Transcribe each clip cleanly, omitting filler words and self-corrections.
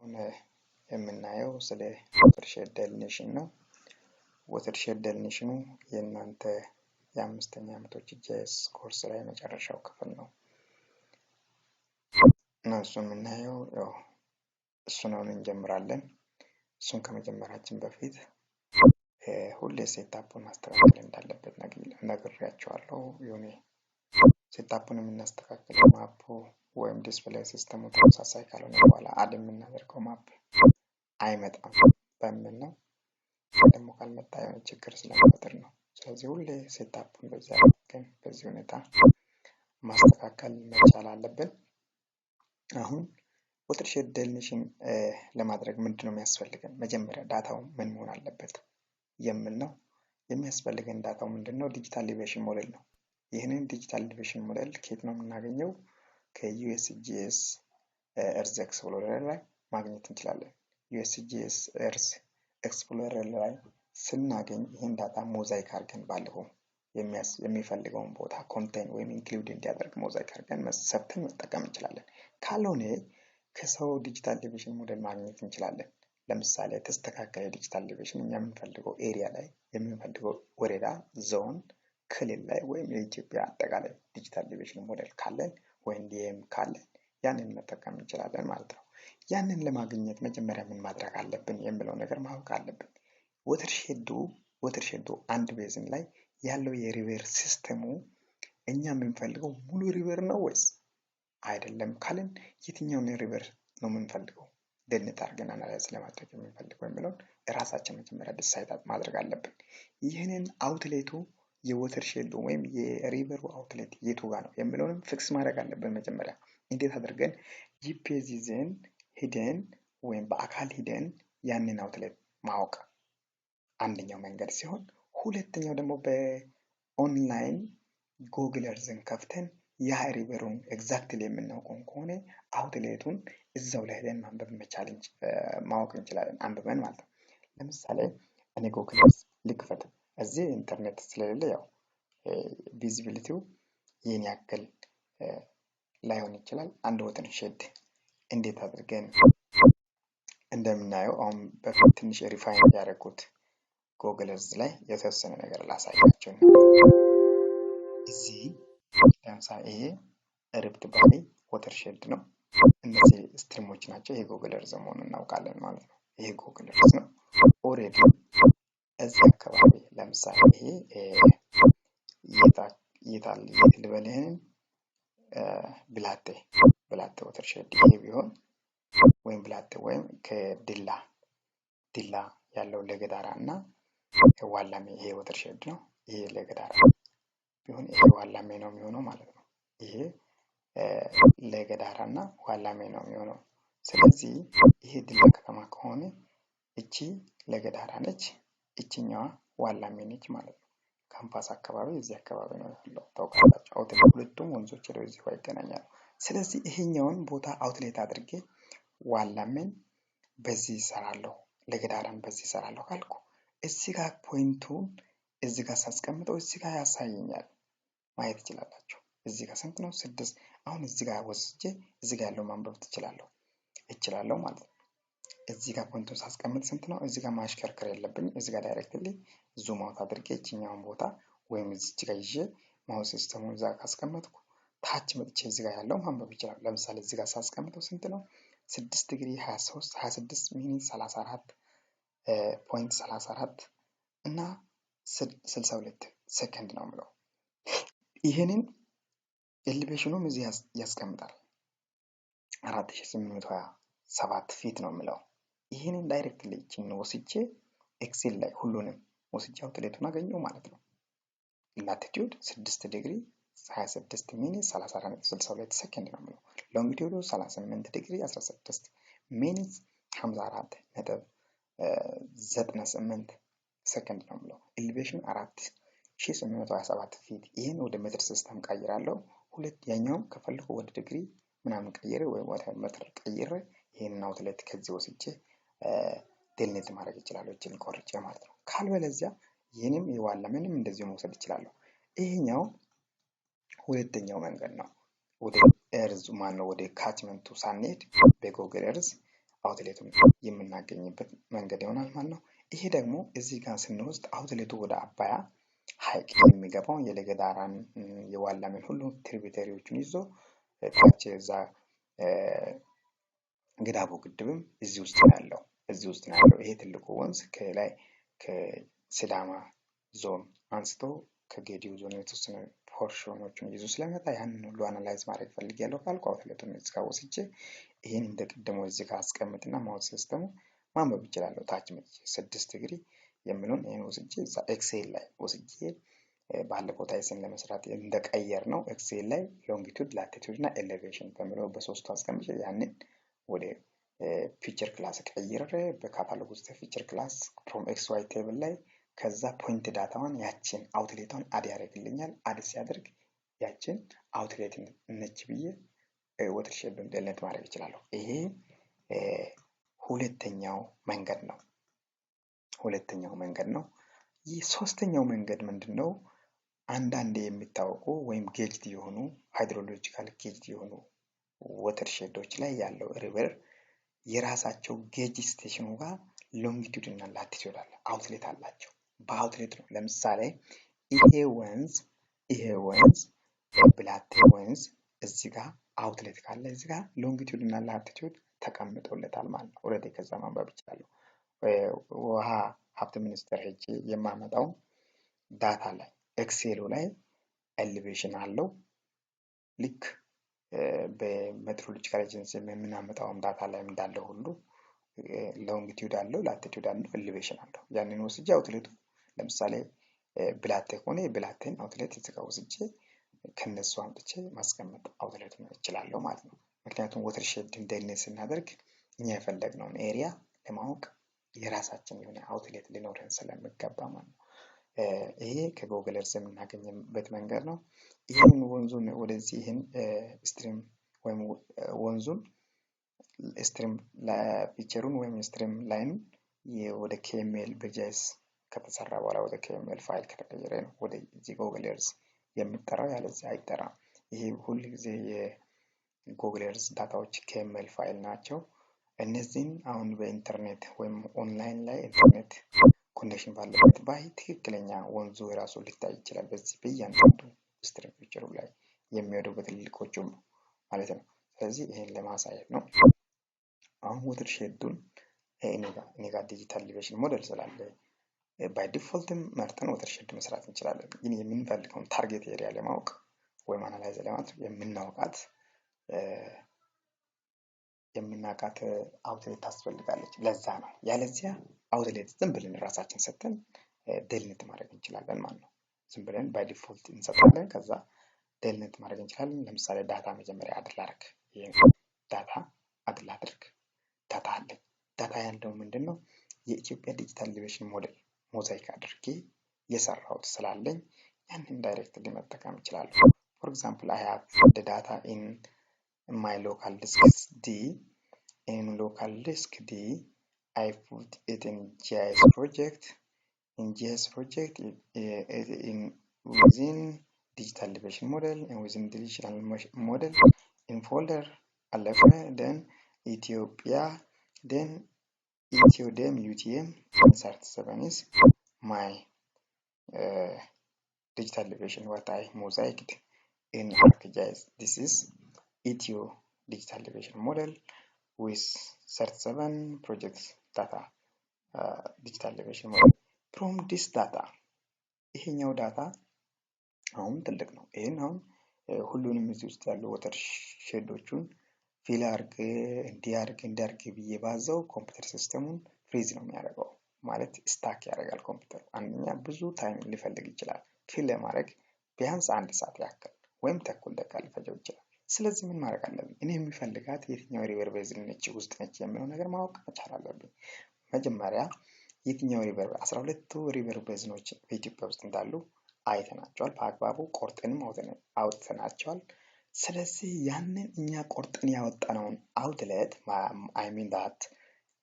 አሁን የምናየው ስለ watershed delineation ነው። Watershed delineation ኑ የእናንተ የአምስተኛ ዓመቶች GIS course ላይ የመጨረሻው ክፍል ነው እና እሱ የምናየው ያው እሱን አሁን እንጀምራለን። እሱን ከመጀመራችን በፊት ሁሌ setup ኡን ማስተካከል እንዳለበት ነግሬያቸዋለሁ። የሆነ setup ኡን የምናስተካክለው map ኡ ወይም display system ኡ ተመሳሳይ ካልሆነ በኋላ add የምናደርገው map አይመጣም በሚል ነው። ደግሞ ካልመጣ የሆነ ችግር ስለሚፈጥር ነው። ስለዚህ ሁሌ setup ኡን በዚህ አድርገን በዚህ ሁኔታ ማስተካከል መቻል አለብን። አሁን watershed delineation ለማድረግ ምንድን ነው የሚያስፈልገን? መጀመሪያ data ው ምን መሆን አለበት የሚል ነው። የሚያስፈልገን data ው ምንድን ነው? Digital elevation model ነው። ይህንን digital elevation model ከየት ነው የምናገኘው? ከ USGS Earth Explorer ላይ ማግኘት እንችላለን። USGS Earth Explorer ላይ ስናገኝ ይህን data mosaic አድርገን ባለፈው የሚፈልገውን ቦታ contain ወይም include እንዲያደርግ ሞዛይክ አድርገን ሰብተን መጠቀም እንችላለን። ካልሆነ ከሰው digital elevation model ማግኘት እንችላለን። ለምሳሌ የተስተካከለ digital elevation እኛ የምንፈልገው area ላይ፣ የምንፈልገው ወረዳ፣ ዞን፣ ክልል ላይ ወይም የኢትዮጵያ አጠቃላይ digital elevation model ካለን ወይም DEM ካለን ያንን መጠቀም እንችላለን ማለት ነው። ያንን ለማግኘት መጀመሪያ ምን ማድረግ አለብን የሚለው ነገር ማወቅ አለብን። Watershed ኡ አንድ basin ላይ ያለው የ river system ኡ እኛ የምንፈልገው ሙሉ river ነው ወይስ አይደለም ካልን፣ የትኛውን river ነው የምንፈልገው delineate አድርገን analyze ለማድረግ የምንፈልገው የሚለውን እራሳችን መጀመሪያ decide ማድረግ አለብን። ይህንን outlet ኡ የ watershed ኡ ወይም የ river ኡ outlet የቱ ጋር ነው የሚለውንም fix ማድረግ አለብን መጀመሪያ። እንዴት አድርገን? GPS ይዘን ሂደን ወይም በአካል ሂደን ያንን outlet ማወቅ አንደኛው መንገድ ሲሆን፣ ሁለተኛው ደግሞ በ online Google Earth ን ከፍተን ያ river ኡን exactly የምናውቀውን ከሆነ outlet ኡን እዛው ላይ ሄደን ማንበብ መቻል ማወቅ እንችላለን፣ አንብበን ማለት ነው። ለምሳሌ እኔ Google Earth ልክፈት። እዚህ ኢንተርኔት ስለሌለ ያው visibility ው ይህን ያክል ላይሆን ይችላል። አንድ watershed እንዴት አድርገን እንደምናየው አሁን በፊት ትንሽ refine ያደረጉት Google Earth ላይ የተወሰነ ነገር ላሳያቸው። እዚህ ለምሳሌ ይሄ Rift Valley watershed ነው። እነዚህ stream ኦች ናቸው። ይሄ Google Earth መሆኑን እናውቃለን ማለት ነው። ይሄ Google Earth ነው። Already እዚህ አካባቢ ለምሳሌ ይሄ የታል፣ የት ልበልህን፣ ብላቴ watershed ይሄ ቢሆን ወይም ብላቴ ወይም ከዲላ ዲላ ያለው ለገዳራ እና ዋላሜ ይሄ watershed ነው። ይሄ ለገዳራ ቢሆን ይሄ ዋላሜ ነው የሚሆነው ማለት ነው። ይሄ ለገዳራ እና ዋላሜ ነው የሚሆነው። ስለዚህ ይሄ ዲላ ከተማ ከሆነ እቺ ለገዳራ ነች፣ እችኛዋ ዋላሜ ነች ማለት ነው። ካምፓስ አካባቢ እዚህ አካባቢ ነው ያለው፣ ታውቃላችሁ። Outlet ሁለቱም ወንዞች ሄደው እዚህ ጋር ይገናኛሉ። ስለዚህ ይሄኛውን ቦታ outlet አድርጌ ዋላሜን በዚህ ይሰራለሁ፣ ለገዳራን በዚህ ይሰራለሁ ካልኩ እዚህ ጋር point ኡን እዚህ ጋር ሳስቀምጠው እዚህ ጋር ያሳየኛል። ማየት ትችላላችሁ። እዚህ ጋር ስንት ነው? 6። አሁን እዚህ ጋር ወስጄ እዚህ ጋር ያለው ማንበብ ትችላለሁ እችላለሁ ማለት ነው። እዚህ ጋር point ኡን ሳስቀምጥ ስንት ነው? እዚህ ጋር ማሽከርከር የለብኝ። እዚህ ጋር directly zoom out አድርጌ ይችኛውን ቦታ ወይም እዚች ጋር ይዤ mouse system ኡን እዛ ካስቀመጥኩ ታች መጥቼ እዚህ ጋር ያለው ማንበብ ይችላል። ለምሳሌ እዚህ ጋር ሳስቀምጠው ስንት ነው? 6 ዲግሪ 23 26 minute 34.34 እና 62 ሰከንድ ነው የምለው። ይህንን elevation ኑም እዚህ ያስቀምጣል። 4827 feet ነው የምለው። ይህንን directly ይችን ወስጄ Excel ላይ ሁሉንም ወስጄ outlet ኡን አገኘው ማለት ነው። Latitude 6 ዲግሪ 26 minute 34.62 ሰከንድ ነው የምለው። Longitude ኡ 38 ዲግሪ 16 minute 54.98 ሰከንድ ነው የምለው። Elevation 4827 feet። ይህን ወደ ሜትር system ቀይራለሁ። ሁለት ያኛውም ከፈለኩ ወደ ዲግሪ ምናምን ቀይሬ ወይም ወደ ሜትር ቀይሬ ይህንን outlet ከዚህ ወስጄ delineate ማድረግ እችላለሁ። እችን ቆርጬ ማለት ነው። ካልበለዚያ ይህንም የዋላምንም እንደዚሁ መውሰድ እችላለሁ። ይሄኛው ሁለተኛው መንገድ ነው። ወደ earth ማነው ወደ catchment ኡ ሳንሄድ በ Google Earth Outlet ኡን የምናገኝበት መንገድ ይሆናል ማለት ነው። ይሄ ደግሞ እዚህ ጋር ስንወስድ outlet ኡ ወደ አባያ ሐይቅ የሚገባውን የለገዳራን፣ የዋላምን ሁሉ tributary ዎቹን ይዞ ታች እዛ ግዳቡ ግድብም እዚህ ውስጥ ነው ያለው፣ እዚህ ውስጥ ነው ያለው። ይሄ ትልቁ ወንዝ ከላይ ከሲዳማ ዞን አንስቶ ከጌዲዮ ዞን የተወሰነ portion ኦቹን ይዞ ስለመጣ ያንን ሁሉ analyze ማድረግ ፈልጌያለሁ ካልኩ outlet ኡን እዚህ ጋር ወስጄ ይህን እንደ ቅድሞ እዚህ ጋር አስቀምጥና mouse system ኡ ማንበብ እችላለሁ። ታች መጥቼ 6 ዲግሪ የሚለውን ይህን ወስጄ እዛ Excel ላይ ወስጄ ባለፈው ታይስን ለመስራት እንደቀየር ነው Excel ላይ longitude፣ latitude እና elevation በሚለው በሶስቱ አስቀምጬ ያንን ወደ feature class ቀይሬ በካታሎግ ውስጥ feature class from XY table ላይ ከዛ point data ዋን ያችን outlet ቷን add ያደርግልኛል። Add ሲያደርግ ያችን outlet ነች ብዬ watershed ኡን delineate ማድረግ እችላለሁ። ይሄ ሁለተኛው መንገድ ነው። ሁለተኛው መንገድ ነው። ይህ ሶስተኛው መንገድ ምንድን ነው? አንዳንዴ የሚታወቁ ወይም gauged የሆኑ፣ hydrological gauged የሆኑ watershed ኦች ላይ ያለው river የራሳቸው gauge station ኑ ጋር longitude እና latitude አለ፣ outlet አላቸው። በ outlet ነው። ለምሳሌ ይሄ ወንዝ ብላቴ ወንዝ እዚህ ጋር outlet ካለ እዚህ ጋር longitude እና latitude ተቀምጦለታል ማለት ነው። Already ከዛ ማንበብ ይችላሉ። ውሃ ሀብት ሚኒስቴር ሄጄ የማመጣው data ላይ Excel ኡ ላይ elevation አለው። ልክ በ meteorological agency የምናመጣውን data ላይ እንዳለ ሁሉ longitude አለው፣ latitude አለው፣ elevation አለው። ያንን ወስጄ outlet ኡ ለምሳሌ ብላቴ ከሆነ የብላቴን outlet እዚህ ጋር ወስጄ ከነሱ አምጥቼ ማስቀመጥ outlet ኡን እችላለሁ ማለት ነው። ምክንያቱም watershed delineate ስናደርግ እኛ የፈለግነውን area ለማወቅ የራሳችን የሆነ outlet ሊኖረን ስለሚገባ ማለት ነው። ይሄ ከ Google Earth የምናገኝበት መንገድ ነው። ይህን ወንዙን ወደዚህ ይህን stream ወይም ወንዙን stream feature ኡን ወይም stream line ወደ KML በ GIS ከተሰራ በኋላ ወደ KML file ከተቀየረ ነው ወደዚህ Google Earth የሚጠራው፣ ያለዚያ አይጠራም። ይሄ ሁል ጊዜ የ Google Earth data ዎች KML file ናቸው። እነዚህን አሁን በኢንተርኔት ወይም ኦንላይን ላይ ኢንተርኔት connection ባለበት ባይ ትክክለኛ ወንዙ የራሱ ሊታይ ይችላል። በዚህ በእያንዳንዱ stream feature ኡ ላይ የሚሄዱ በትልልቆቹም ማለት ነው። ስለዚህ ይሄን ለማሳየት ነው። አሁን watershed ኡን እኔ ጋር digital elevation model ስላለ by default ም መርጠን watershed መስራት እንችላለን። ግን የምንፈልገውን target area ለማወቅ ወይም analyze ለማድረግ የምናውቃት outlet ታስፈልጋለች። ለዛ ነው። ያለዚያ outlet ዝም ብለን ራሳችን ሰጥተን delineate ማድረግ እንችላለን ማለት ነው። ዝም ብለን by default እንሰጣለን። ከዛ delineate ማድረግ እንችላለን። ለምሳሌ data መጀመሪያ add ላድርግ። ይህን data add ላድርግ። Data አለኝ። Data ያለው ምንድን ነው? የኢትዮጵያ digital elevation model mosaic አድርጌ የሰራሁት ስላለኝ ያንን directly መጠቀም እችላለሁ። For example, I have the data in my local disk D. In local disk D, I put it in GIS project. In GIS project, in within digital elevation model, and within digital model in folder አለፈ፣ then Ethiopia, then Ethio-DEM UTM 37 is my digital elevation what I mosaiced in ArcGIS. This is Ethio digital elevation model with 37 projects data, digital elevation model. From this data ይሄኛው data አሁን ትልቅ ነው። ይህን አሁን ሁሉንም እዚህ ውስጥ ያሉ watershed ኦቹን fill አርግ፣ እንዲህ አርግ፣ እንዲህ አርግ ብዬ ባዘው ኮምፒውተር system ኡን freeze ነው የሚያደርገው፣ ማለት stuck ያደርጋል ኮምፒውተሩ። አንደኛ ብዙ time ሊፈልግ ይችላል። Fill ለማድረግ ቢያንስ አንድ ሰዓት ያክል ወይም ተኩል ደቂቃ ሊፈጀው ይችላል። ስለዚህ ምን ማድረግ አለብን? እኔ የሚፈልጋት የትኛው river basin ነች ውስጥ ነች የሚለው ነገር ማወቅ መቻል አለብኝ። መጀመሪያ የትኛው river፣ 12ቱ river basin ኦች በኢትዮጵያ ውስጥ እንዳሉ አይተናቸዋል። በአግባቡ ቆርጠንም አውጥተናቸዋል። ስለዚህ ያንን እኛ ቆርጠን ያወጣነውን outlet, I mean that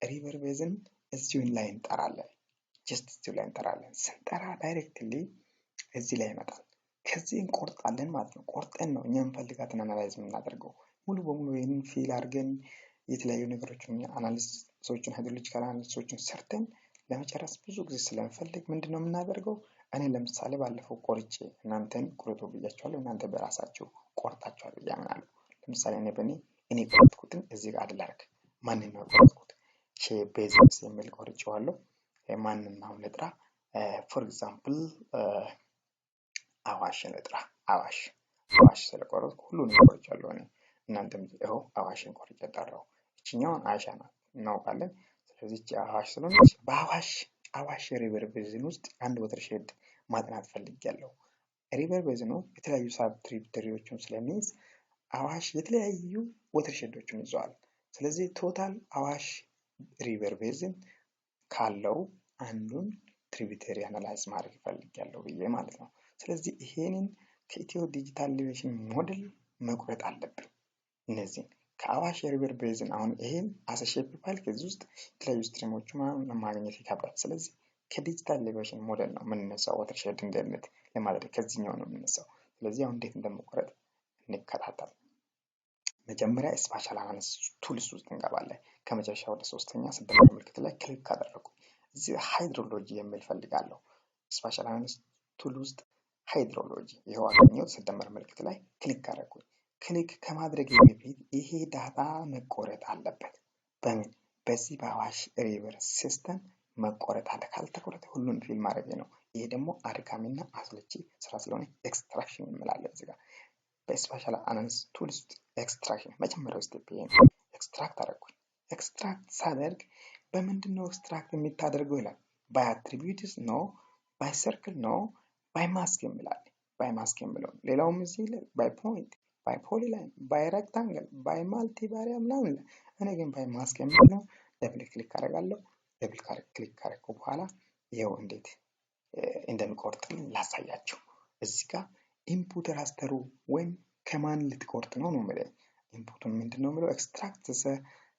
river basin እዚሁ ላይ እንጠራለን። Just እዚሁ ላይ እንጠራለን። ስንጠራ directly እዚህ ላይ ይመጣል። ከዚህ እንቆርጣለን ማለት ነው። ቆርጠን ነው እኛ የምንፈልጋትን analyze የምናደርገው። ሙሉ በሙሉ ይህንን fill አድርገን የተለያዩ ነገሮችን analysis ኦችን፣ hydrological analysis ኦችን ሰርተን ለመጨረስ ብዙ ጊዜ ስለምፈልግ ምንድን ነው የምናደርገው? እኔ ለምሳሌ ባለፈው ቆርጬ እናንተን ቁረጡ ብያችኋለሁ። እናንተ በራሳችሁ ቆርጣችኋል ብዬ አምናለሁ። ለምሳሌ እኔ በእኔ እኔ ቆረጥኩትን እዚህ ጋር add ላድርግ። ማንን ነው የቆረጥኩት? ሼ basins የሚል ቆርጬዋለሁ። ማንን አሁን ልጥራ? For example አዋሽን ልጥራ። አዋሽ ስለቆረጥኩ ሁሉንም ቆርጫለሁ እኔ። እናንተም ይኸው አዋሽን ቆርጬ ጠራው። ይችኛዋን አይሻ ናት እናውቃለን። ስለዚህ ይቺ አዋሽ ስለሆነች በአዋሽ አዋሽ river basin ውስጥ አንድ watershed ማጥናት ፈልጌያለሁ። River basin ኑ የተለያዩ sub tributary ዎችን ስለሚይዝ አዋሽ የተለያዩ watershed ኦችን ይዘዋል። ስለዚህ total አዋሽ river basin ካለው አንዱን tributary analyze ማድረግ ፈልጌያለሁ ብዬ ማለት ነው። ስለዚህ ይሄንን ከኢትዮ digital elevation model መቁረጥ አለብኝ። እነዚህን ከአዋሽ river basin አሁን ይሄን as a shape file ከዚህ ውስጥ የተለያዩ stream ኦቹ ማግኘት ይከብዳል። ስለዚህ ከ digital elevation model ነው የምንነሳው፣ watershed እንደምት ለማድረግ ከዚህኛው ነው የምንነሳው። ስለዚህ አሁን እንዴት እንደምቆረጥ እንከታተል። መጀመሪያ spatial analysis tools ውስጥ እንገባለን። ከመጨረሻ ወደ ሶስተኛ ስደመር ምልክት ላይ click ካደረጉ እዚህ hydrology የሚል ፈልጋለሁ። Spatial analysis tool ውስጥ hydrology ይኸው አገኘሁት። ስደመር ምልክት ላይ click አደረኩኝ። Click ከማድረግ በፊት ይሄ data መቆረጥ አለበት። በምን? በዚህ በአዋሽ river system መቆረጥ አለ። ካልተቆረጠ ሁሉን fill ማድረግ ነው። ይሄ ደግሞ አድካሚና አስለቺ ስራ ስለሆነ extraction እንላለን። እዚህ ጋር በ spatial analysis tool ውስጥ extraction መጀመሪያው step ይሄ ነው። Extract አደረኩኝ። Extract ሳደርግ በምንድን ነው extract የምታደርገው ይላል። By attributes no፣ by circle no፣ by mask የሚላል። By mask የሚለው ሌላውም እዚህ ላይ by point፣ by polyline፣ by rectangle፣ by multi area ምናምን። እኔ ግን by mask የሚለው double click አደርጋለሁ። Double click ካደረኩ በኋላ ይኸው እንዴት እንደሚቆርጥልኝ ላሳያችሁ። እዚህ ጋር input raster ኡ ወይም ከማን ልትቆርጥ ነው ነው የሚለኝ። Input ኡን ምንድን ነው የሚለው? Extract the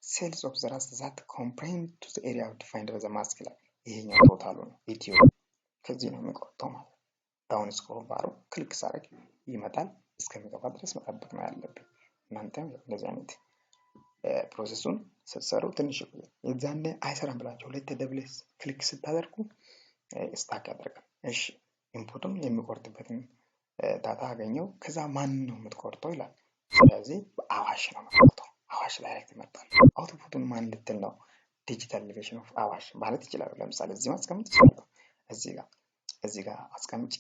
cells of the raster that comprehend to the area defined by the mask ይላል። ይሄኛው total ኡ ነው። ኢትዮ ከዚህ ነው የሚቆርጠው ማለት ነው። Down scroll bar ኡ click ሳደርግ ይመጣል። እስከሚገባ ድረስ መጠበቅ ነው ያለብኝ። እናንተም እንደዚህ አይነት process ኡን ስትሰሩ ትንሽ ይቆያል። የዛኔ አይሰራም ብላችሁ ሁለት double click ስታደርጉ stuck ያደርጋል። እሺ፣ input ኡን የሚቆርጥበትን data አገኘው። ከዛ ማን ነው የምትቆርጠው ይላል። ስለዚህ በአዋሽ ነው የምትቆርጠው። አዋሽ ላይ ይመርጣል። Output ኡን ማን ልትል ነው? Digital elevation of አዋሽ ማለት ይችላሉ። ለምሳሌ እዚህ ማስቀመጥ ይችላሉ። እዚህ ጋር አስቀምጬ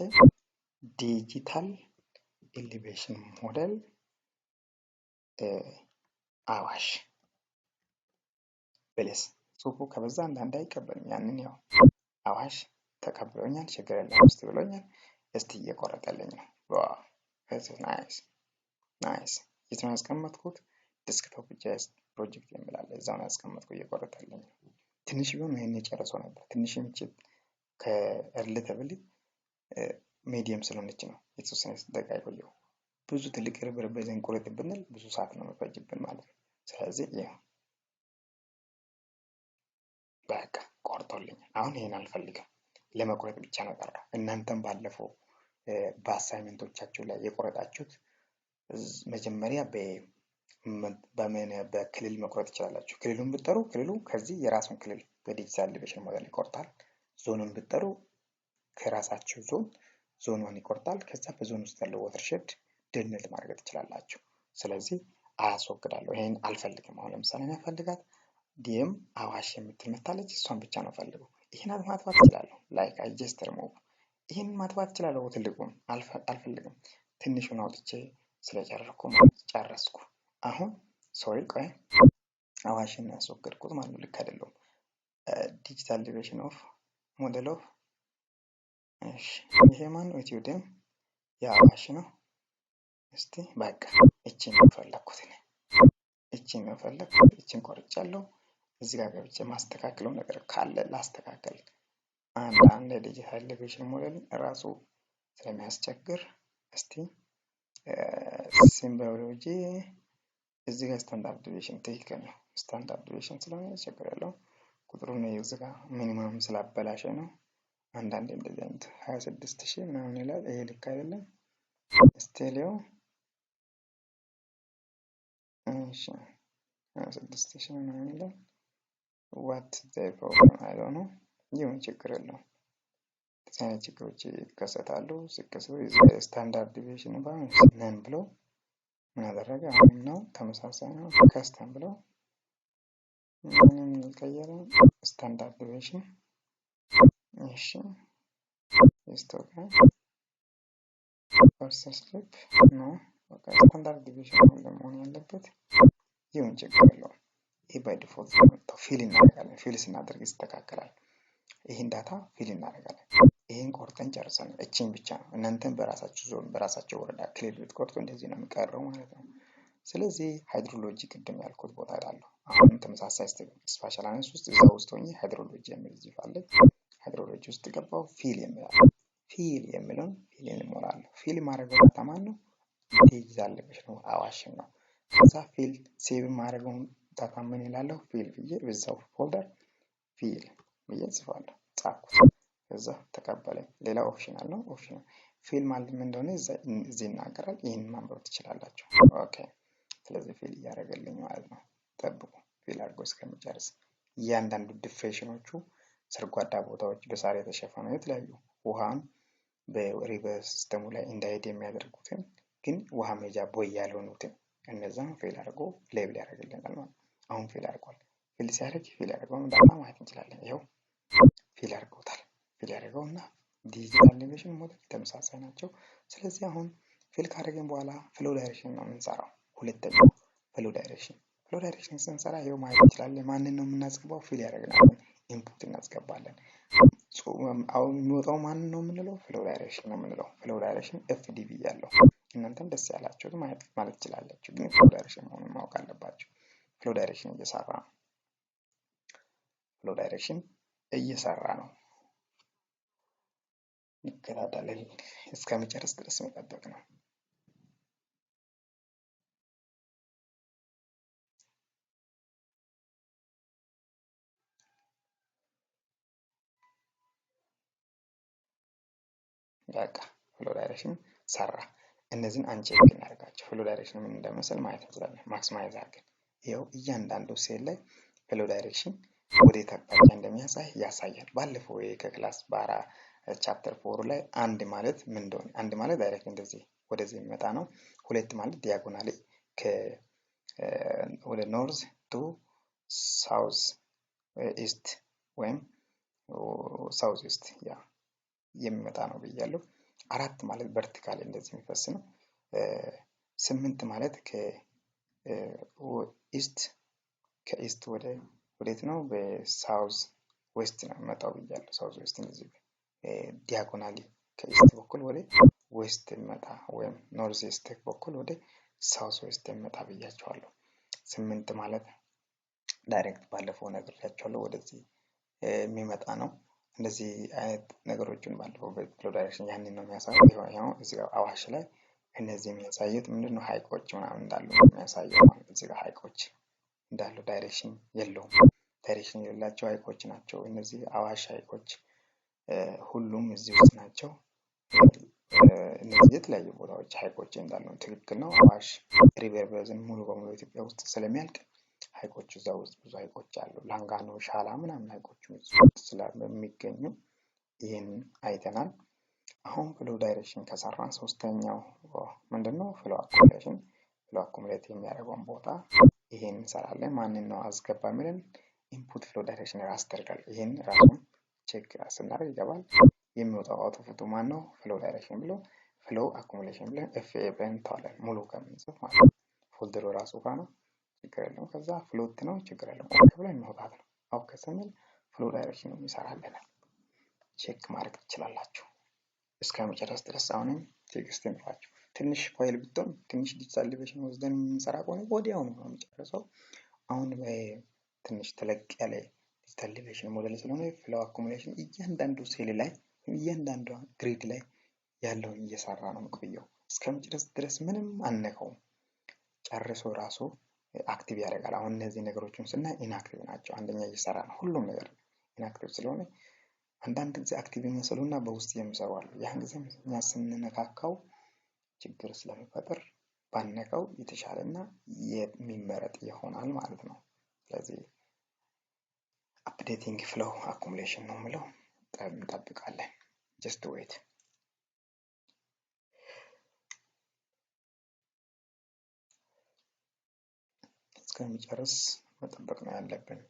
digital elevation model አዋሽ ብልስ ጽሁፉ ከበዛ አንዳንድ አይቀበልም። ያንን ያው አዋሽ ተቀብሎኛል፣ ችግር የለም ውስጥ ብሎኛል። እስቲ እየቆረጠልኝ ነው። Nice, nice። የት ነው ያስቀመጥኩት? Desktop GIS project የሚላለ እዛው ነው ያስቀመጥኩት። እየቆረጠልኝ ነው። ትንሽ ቢሆን ይሄን የጨረሰው ነበር። ትንሽ የምችል ከ relatively medium ስለሆነች ነው የተወሰነ ደቂቃ የቆየው። ብዙ ትልቅ river basin ቁረጥ ብንል ብዙ ሰዓት ነው የሚፈጅብን ማለት ነው። ስለዚህ ይኸው በቃ ቆርጦልኛል። አሁን ይሄን አልፈልግም፣ ለመቁረጥ ብቻ ነው ቀረው። እናንተም ባለፈው በ assignment ኦቻችሁ ላይ የቆረጣችሁት መጀመሪያ በምን በክልል መቁረጥ ትችላላችሁ። ክልሉን ብትጠሩ ክልሉ ከዚህ የራሱን ክልል በ digital elevation model ይቆርጣል። ዞኑን ብትጠሩ ከራሳችሁ ዞን ዞኗን ይቆርጣል። ከዛ በዞን ውስጥ ያለው watershed ድልንል ማድረግ ትችላላችሁ። ስለዚህ አያስወግዳለሁ። ይሄን አልፈልግም። አሁን ለምሳሌ እኔ ፈልጋት DM አዋሽ የምትል መታለች። እሷን ብቻ ነው ፈልገው። ይህን ማጥፋት እችላለሁ። ላይክ አይ ጀስት ሪሙቭ። ይህን ማጥፋት እችላለሁ። ትልቁን አልፈልግም። ትንሹን አውጥቼ ስለጨረስኩ ጨረስኩ። አሁን sorry፣ ቆይ፣ አዋሽን ያስወገድኩት ማለት ነው። ልክ አይደለሁም። Digital elevation of model of እሺ፣ ይሄ ማን ነው? ኢትዮ DEM የአዋሽ ነው። እስቲ በቃ እቺን ነው ፈለግኩት እኔ፣ እቺን ነው ፈለግኩት። እቺን ቆርጫለሁ። እዚህ ጋር ገብቼ ማስተካከለው ነገር ካለ ላስተካከል። አንድ አንድ የ digital elevation model ራሱ ስለሚያስቸግር እስቲ symbology እዚህ ጋር standard deviation ትክክል ነው። Standard deviation ስለሆነ ችግር የለውም። ቁጥሩን እዚህ ጋር minimum ስላበላሸ ነው። አንዳንዴ እንደዚህ አይነት 26,000 ምናምን ይላል። ይሄ ልክ አይደለም። ስቴሊዮ እሺ፣ 6000 ምናምን ይላል። What the problem, I don't know። ይሁን ችግር የለውም። እንደዚህ አይነት ችግሮች ይከሰታሉ። ሲከሰቱ standard deviation እንኳን none ብሎ ምን አደረገ? አሁንም ነው ተመሳሳይ ነው። Custom ብሎ ምንም አልቀየረም። Standard deviation እሺ፣ histogram versus slope ነው። በቃ standard deviation ነው መሆን ያለበት። ይሁን ችግር የለውም። ይህ by default ነው። Fill እናደርጋለን። Fill ስናደርግ ይስተካከላል። ይህን data fill እናደርጋለን። ይህን ቆርጠን ጨርሰናል። እችን ብቻ ነው። እናንተን በራሳችሁ ዞን በራሳቸው ወረዳ ክልል ብትቆርጡ እንደዚህ ነው የሚቀረው ማለት ነው። ስለዚህ hydrology ቅድም ያልኩት ቦታ እላለሁ። አሁንም ተመሳሳይ spatial analysis ውስጥ እዛ ውስጥ ሆኜ hydrology የሚል እዚህ አለ። Hydrology ውስጥ ገባው። Fill የሚል fill የሚለውን fill እንሞላለሁ። Fill ማድረገው data ማን ነው? Digital elevation ነው፣ አዋሽን ነው። ከዛ fill save ማድረገውን data ምን ይላለሁ? Fill ብዬ በዛው folder fill ብዬ ጽፋለሁ። ጻፍኩት። ከዛ ተቀበለኝ። ሌላ optional ነው። Optional fill ማለት ምን እንደሆነ እዚህ ይናገራል። ይህን ማንበብ ትችላላችሁ። Okay፣ ስለዚህ fill እያደረገልኝ ማለት ነው። ጠብቁ fill አድርጎ እስከሚጨርስ። እያንዳንዱ depression ኖቹ፣ ሰርጓዳ ቦታዎች፣ በሳር የተሸፈኑ የተለያዩ ውሃን በ river system ኡ ላይ እንዳይሄድ የሚያደርጉትን ግን ውሃ መሄጃ ቦይ ያልሆኑትን እነዛን fill አድርጎ label ያደርግልናል ማለት ነው። አሁን fill አድርጓል። Fill ሲያደርግ fill ያደርገውን data ማየት እንችላለን። ይኸው fill አድርገውታል። Fill ያደርገው እና digital elevation model ተመሳሳይ ናቸው። ስለዚህ አሁን fill ካደረግን በኋላ flow direction ነው የምንሰራው። ሁለተኛው flow direction። Flow direction ስንሰራ ይኸው ማየት እንችላለን። ማንን ነው የምናስገባው? Fill ያደረግናል input እናስገባለን። አሁን የሚወጣው ማንን ነው የምንለው? Flow direction ነው የምንለው። Flow direction FD ብያለሁ። እናንተም ደስ ያላችሁት ማለት ትችላላችሁ፣ ግን flow direction መሆኑን ማወቅ አለባችሁ። Flow direction እየሰራ ነው። Flow direction እየሰራ ነው። እንከታተላለን። እስከሚጨርስ ድረስ መጠበቅ ነው። በቃ flow direction ሰራ። እነዚህን uncheck እናደርጋቸው። Flow direction ምን እንደመሰል ማየት እንችላለን። Maximize አድርገን ይኸው እያንዳንዱ ሴል ላይ flow direction ወዴት አቅጣጫ እንደሚያሳይ ያሳያል። ባለፈው ከ class ባራ chapter 4 ላይ አንድ ማለት ምን እንደሆነ፣ አንድ ማለት direct እንደዚህ ወደዚህ የሚመጣ ነው። ሁለት ማለት diagonally ወደ north to south east ወይም south east ያ የሚመጣ ነው ብያለሁ። አራት ማለት vertical እንደዚህ የሚፈስ ነው። ስምንት ማለት ከ east ከ east ወደ ወዴት ነው? በ south west ነው የሚመጣው ብያለሁ። South west እንደዚህ diagonally ከ east በኩል ወደ west የሚመጣ ወይም north east በኩል ወደ south west የሚመጣ ብያቸዋለሁ። ስምንት ማለት direct ባለፈው ነግሬያቸዋለሁ ወደዚህ የሚመጣ ነው። እንደዚህ አይነት ነገሮችን ባለፈው በ flow direction ያንን ነው የሚያሳየው። ይኸው እዚህ ጋር አዋሽ ላይ እነዚህ የሚያሳዩት ምንድን ነው? ሀይቆች ምናምን እንዳሉ የሚያሳየው ማለት እዚህ ጋር ሀይቆች እንዳሉ direction የለውም። Direction የሌላቸው ሀይቆች ናቸው እነዚህ አዋሽ ሀይቆች ሁሉም እዚህ ውስጥ ናቸው። እነዚህ የተለያዩ ቦታዎች ሀይቆች እንዳሉ ትክክል ነው። አዋሽ river basin ሙሉ በሙሉ ኢትዮጵያ ውስጥ ስለሚያልቅ ሀይቆች እዛ ውስጥ ብዙ ሀይቆች አሉ። ላንጋኖ፣ ሻላ ምናምን ሀይቆች ውስጥ ስለሚገኙ ይህን አይተናል። አሁን flow direction ከሰራን ሶስተኛው ምንድነው? Flow accumulation። Flow accumulate የሚያደርገውን ቦታ ይሄን እንሰራለን። ማንን ነው አስገባ የሚለን? Input flow direction raster ይላል። ይሄን ራሱን check ስናደርግ ይገባል። የሚወጣው output ኡ ማን ነው? Flow direction ብሎ flow accumulation ብለን FA ብለን እንተዋለን። ሙሉ ከምንጽፍ ማለት ነው። Folder ኡ ራሱ ጋር ነው፣ ችግር የለውም። ከዛ float ነው፣ ችግር የለውም። Okay ብለን መውጣት ነው። Okay ስንል flow direction ይሰራልናል። Check ማድረግ ትችላላችሁ እስከ መጨረስ ድረስ። አሁንም ትዕግስት ይኑራችሁ። ትንሽ ፋይል ብትሆን ትንሽ digital elevation ወስደን የምንሰራ ከሆነ ወዲያውኑ ነው የሚጨርሰው። አሁን ትንሽ ተለቅ ያለ digital elevation model ስለሆነ flow accumulation እያንዳንዱ ሴል ላይ እያንዳንዷ grid ላይ ያለውን እየሰራ ነው የሚቆየው። እስከመጨረስ ድረስ ምንም አንነካውም። ጨርሶ ራሱ active ያደርጋል። አሁን እነዚህ ነገሮችን ስናይ inactive ናቸው። አንደኛ እየሰራ ነው፣ ሁሉም ነገር inactive ስለሆነ አንዳንድ ጊዜ active ይመስሉና በውስጥ የሚሰሩ አሉ። ያን ጊዜ እኛ ስንነካካው ችግር ስለሚፈጥር ባነቀው የተሻለና የሚመረጥ ይሆናል ማለት ነው። ስለዚህ updating flow accumulation ነው የምለው። እንጠብቃለን። Just wait። እስከሚጨርስ መጠበቅ ነው ያለብን።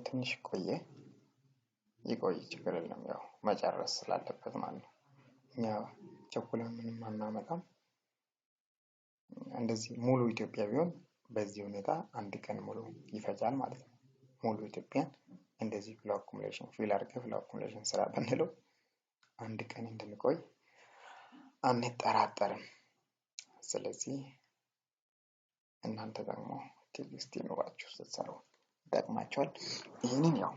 ትንሽ ቆየ ይቆይ፣ ችግር የለም። ያው መጨረስ ስላለበት ማለት ነው። እኛ ቸኩለን ምንም አናመጣም። እንደዚህ ሙሉ ኢትዮጵያ ቢሆን በዚህ ሁኔታ አንድ ቀን ሙሉ ይፈጃል ማለት ነው። ሙሉ ኢትዮጵያን እንደዚህ flow accumulation fill አድርገህ flow accumulation ስራ ብንለው አንድ ቀን እንደሚቆይ አንጠራጠርም። ስለዚህ እናንተ ደግሞ ትዕግስት ይኑራችሁ ስትሰሩ ይጠቅማቸዋል። ይህንን ያው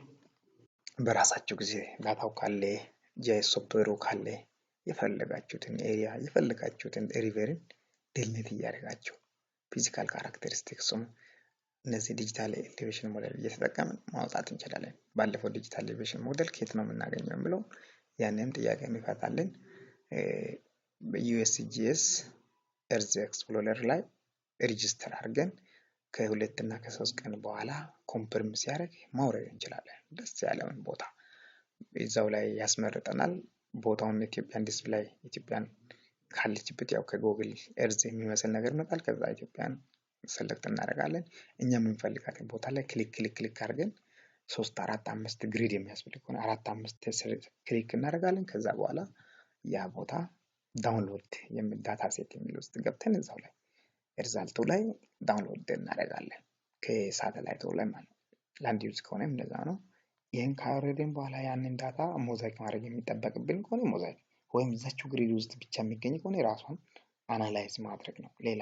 በራሳችሁ ጊዜ data ው ካለ GIS software ኡ ካለ የፈለጋችሁትን area የፈለጋችሁትን river ን delineate እያደረጋችሁ physical characteristics ኡም እነዚህ digital elevation model እየተጠቀምን ማውጣት እንችላለን። ባለፈው digital elevation model ከየት ነው የምናገኘው የሚለው ያንንም ጥያቄ የሚፈታልን USGS Earth Explorer ላይ register አድርገን ከ2 እና ከ3 ቀን በኋላ confirm ሲያደርግ ማውረድ እንችላለን። ደስ ያለውን ቦታ እዛው ላይ ያስመርጠናል። ቦታውን ኢትዮጵያን display ኢትዮጵያን ካለችበት ያው ከ Google Earth የሚመስል ነገር ይመጣል። ከዛ ኢትዮጵያን select እናደርጋለን። እኛ የምንፈልጋትን ቦታ ላይ click click click አድርገን ሶስት አራት አምስት grid የሚያስፈልግ ከሆነ አራት አምስት click እናደርጋለን። ከዛ በኋላ ያ ቦታ download data set የሚል ውስጥ ገብተን እዛው ላይ result ኡ ላይ download እናደርጋለን ከሳተላይቱ ላይ ማለት ነው። Land use ከሆነ እንደዛ ነው። ይህን ካወረድን በኋላ ያንን data mosaic ማድረግ የሚጠበቅብን ከሆነ ሞዛይክ ወይም እዛችው grid ውስጥ ብቻ የሚገኝ ከሆነ ራሷን analyze ማድረግ ነው። ሌላ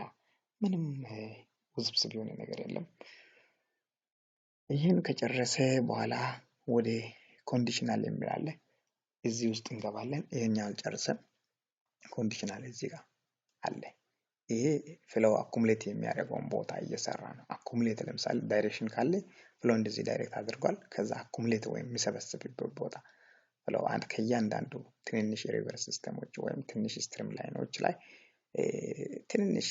ምንም ውስብስብ የሆነ ነገር የለም። ይህን ከጨረሰ በኋላ ወደ conditional የሚል አለ። እዚህ ውስጥ እንገባለን። ይሄኛው አልጨርሰም። Conditional እዚህ ጋር አለ። ይሄ flow accumulate የሚያደርገውን ቦታ እየሰራ ነው። Accumulate ለምሳሌ direction ካለ flow እንደዚህ direct አድርጓል። ከዛ accumulate ወይም የሚሰበስብበት ቦታ flow አንድ ከእያንዳንዱ ትንንሽ የ river system ኦች ወይም ትንሽ stream line ኦች ላይ ትንንሽ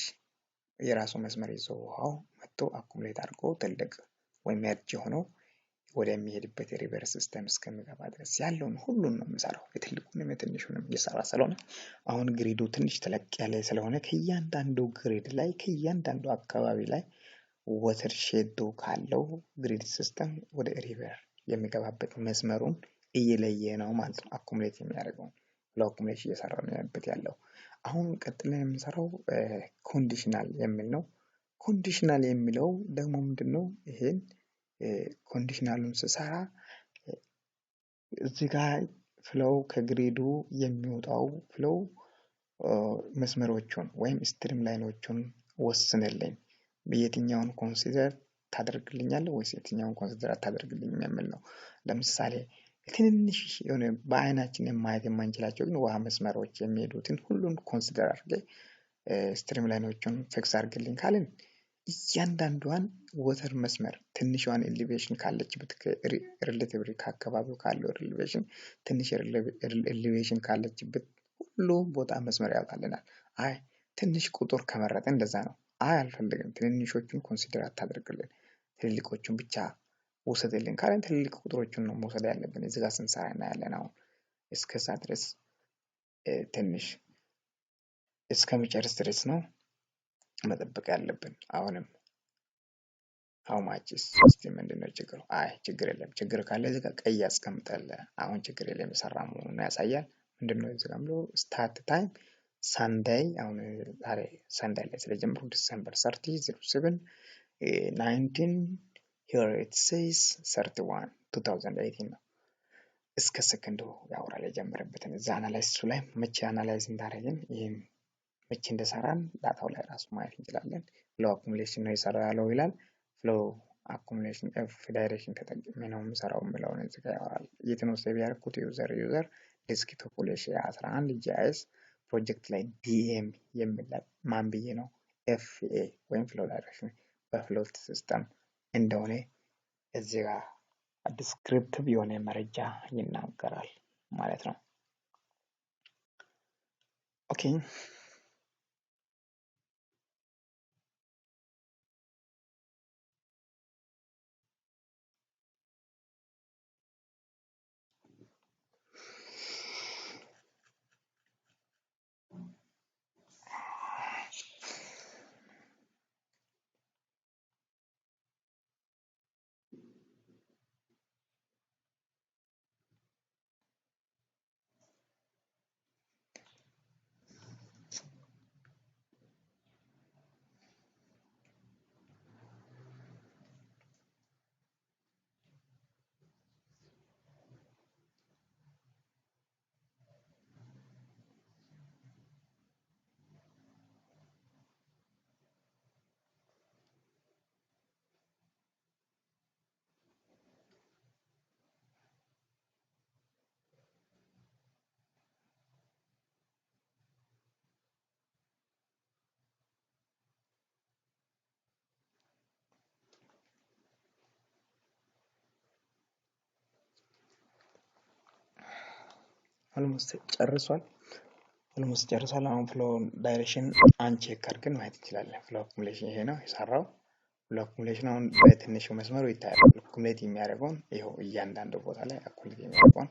የራሱ መስመር ይዞ ውሃው መጥቶ accumulate አድርጎ ትልቅ ወይም merge ሆኖ ወደሚሄድበት river system እስከሚገባ ድረስ ያለውን ሁሉን ነው የምሰራው። የትልቁንም የትንሹንም እየሰራ ስለሆነ አሁን grid ኡ ትንሽ ተለቅ ያለ ስለሆነ ከእያንዳንዱ grid ላይ ከእያንዳንዱ አካባቢ ላይ watershed ኡ ካለው grid system ወደ river የሚገባበት መስመሩን እየለየ ነው ማለት ነው። Accumulate የሚያደርገው flow accumulation እየሰራ ነው ያለበት ያለው። አሁን ቀጥለን የምንሰራው conditional የሚል ነው። Conditional የሚለው ደግሞ ምንድን ነው? ይሄን conditional ኡን ስሰራ እዚህ ጋር flow ከ grid ኡ የሚወጣው flow መስመሮቹን ወይም streamline ኦቹን ወስንልኝ፣ የትኛውን consider ታደርግልኛለህ ወይስ የትኛውን consider አታደርግልኝም የሚል ነው። ለምሳሌ ትንንሽ የሆነ በአይናችን ማየት የማንችላቸው ግን ውሃ መስመሮች የሚሄዱትን ሁሉን consider አድርጌ streamline ኦቹን fix አድርግልኝ ካልን እያንዳንዷን water መስመር ትንሿን elevation ካለችበት relatively ከአካባቢው ካለው elevation ትንሽ elevation ካለችበት ሁሉ ቦታ መስመር ያወጣልናል። አይ ትንሽ ቁጥር ከመረጥን እንደዛ ነው። አይ አልፈልግም፣ ትንንሾቹን consider አታደርግልን፣ ትልልቆቹን ብቻ ውሰድልን ካለን ትልልቅ ቁጥሮቹን ነው መውሰድ ያለብን። እዚህ ጋር ስንሰራ እናያለን። አሁን እስከዛ ድረስ ትንሽ እስከሚጨርስ ድረስ ነው መጠበቅ ያለብን። አሁንም how much እስቲ ምንድነው ችግሩ? አይ ችግር የለም። ችግር ካለ እዚህ ጋር ቀይ ያስቀምጣል። አሁን ችግር የለም የሰራ መሆኑን ያሳያል። ምንድነው እዚህ ጋር ብሎ start time Sunday፣ አሁን ዛሬ Sunday ላይ ስለጀመርኩ December 30 07 19 here it says 31 2018 ነው። እስከ ሰከንዱ ያወራል የጀመረበትን እዛ analysis ኡ ላይ መቼ analyze እንዳደረግን ይህን መቼ እንደሰራን data ው ላይ ራሱ ማየት እንችላለን። Flow accumulation ነው የሰራው ያለው ይላል። Flow accumulation F direction ተጠቅሜ ነው የምሰራው የሚለውን እዚህ ጋር ያወራል። የት ነው save ያደረኩት? User user desktop 2011 GIS project ላይ DM የሚል ማን ብዬ ነው FA ወይም flow direction በ float system እንደሆነ እዚህ ጋር descriptive የሆነ መረጃ ይናገራል ማለት ነው። Okay, almost ጨርሷል። Almost ጨርሷል። አሁን flow direction uncheck አድርገን ማየት እንችላለን። Flow accumulation ይሄ ነው የሰራው። Flow accumulation አሁን በትንሹ መስመሩ ይታያል። Accumulate የሚያደርገውን ይኸው እያንዳንዱ ቦታ ላይ accumulate የሚያደርገውን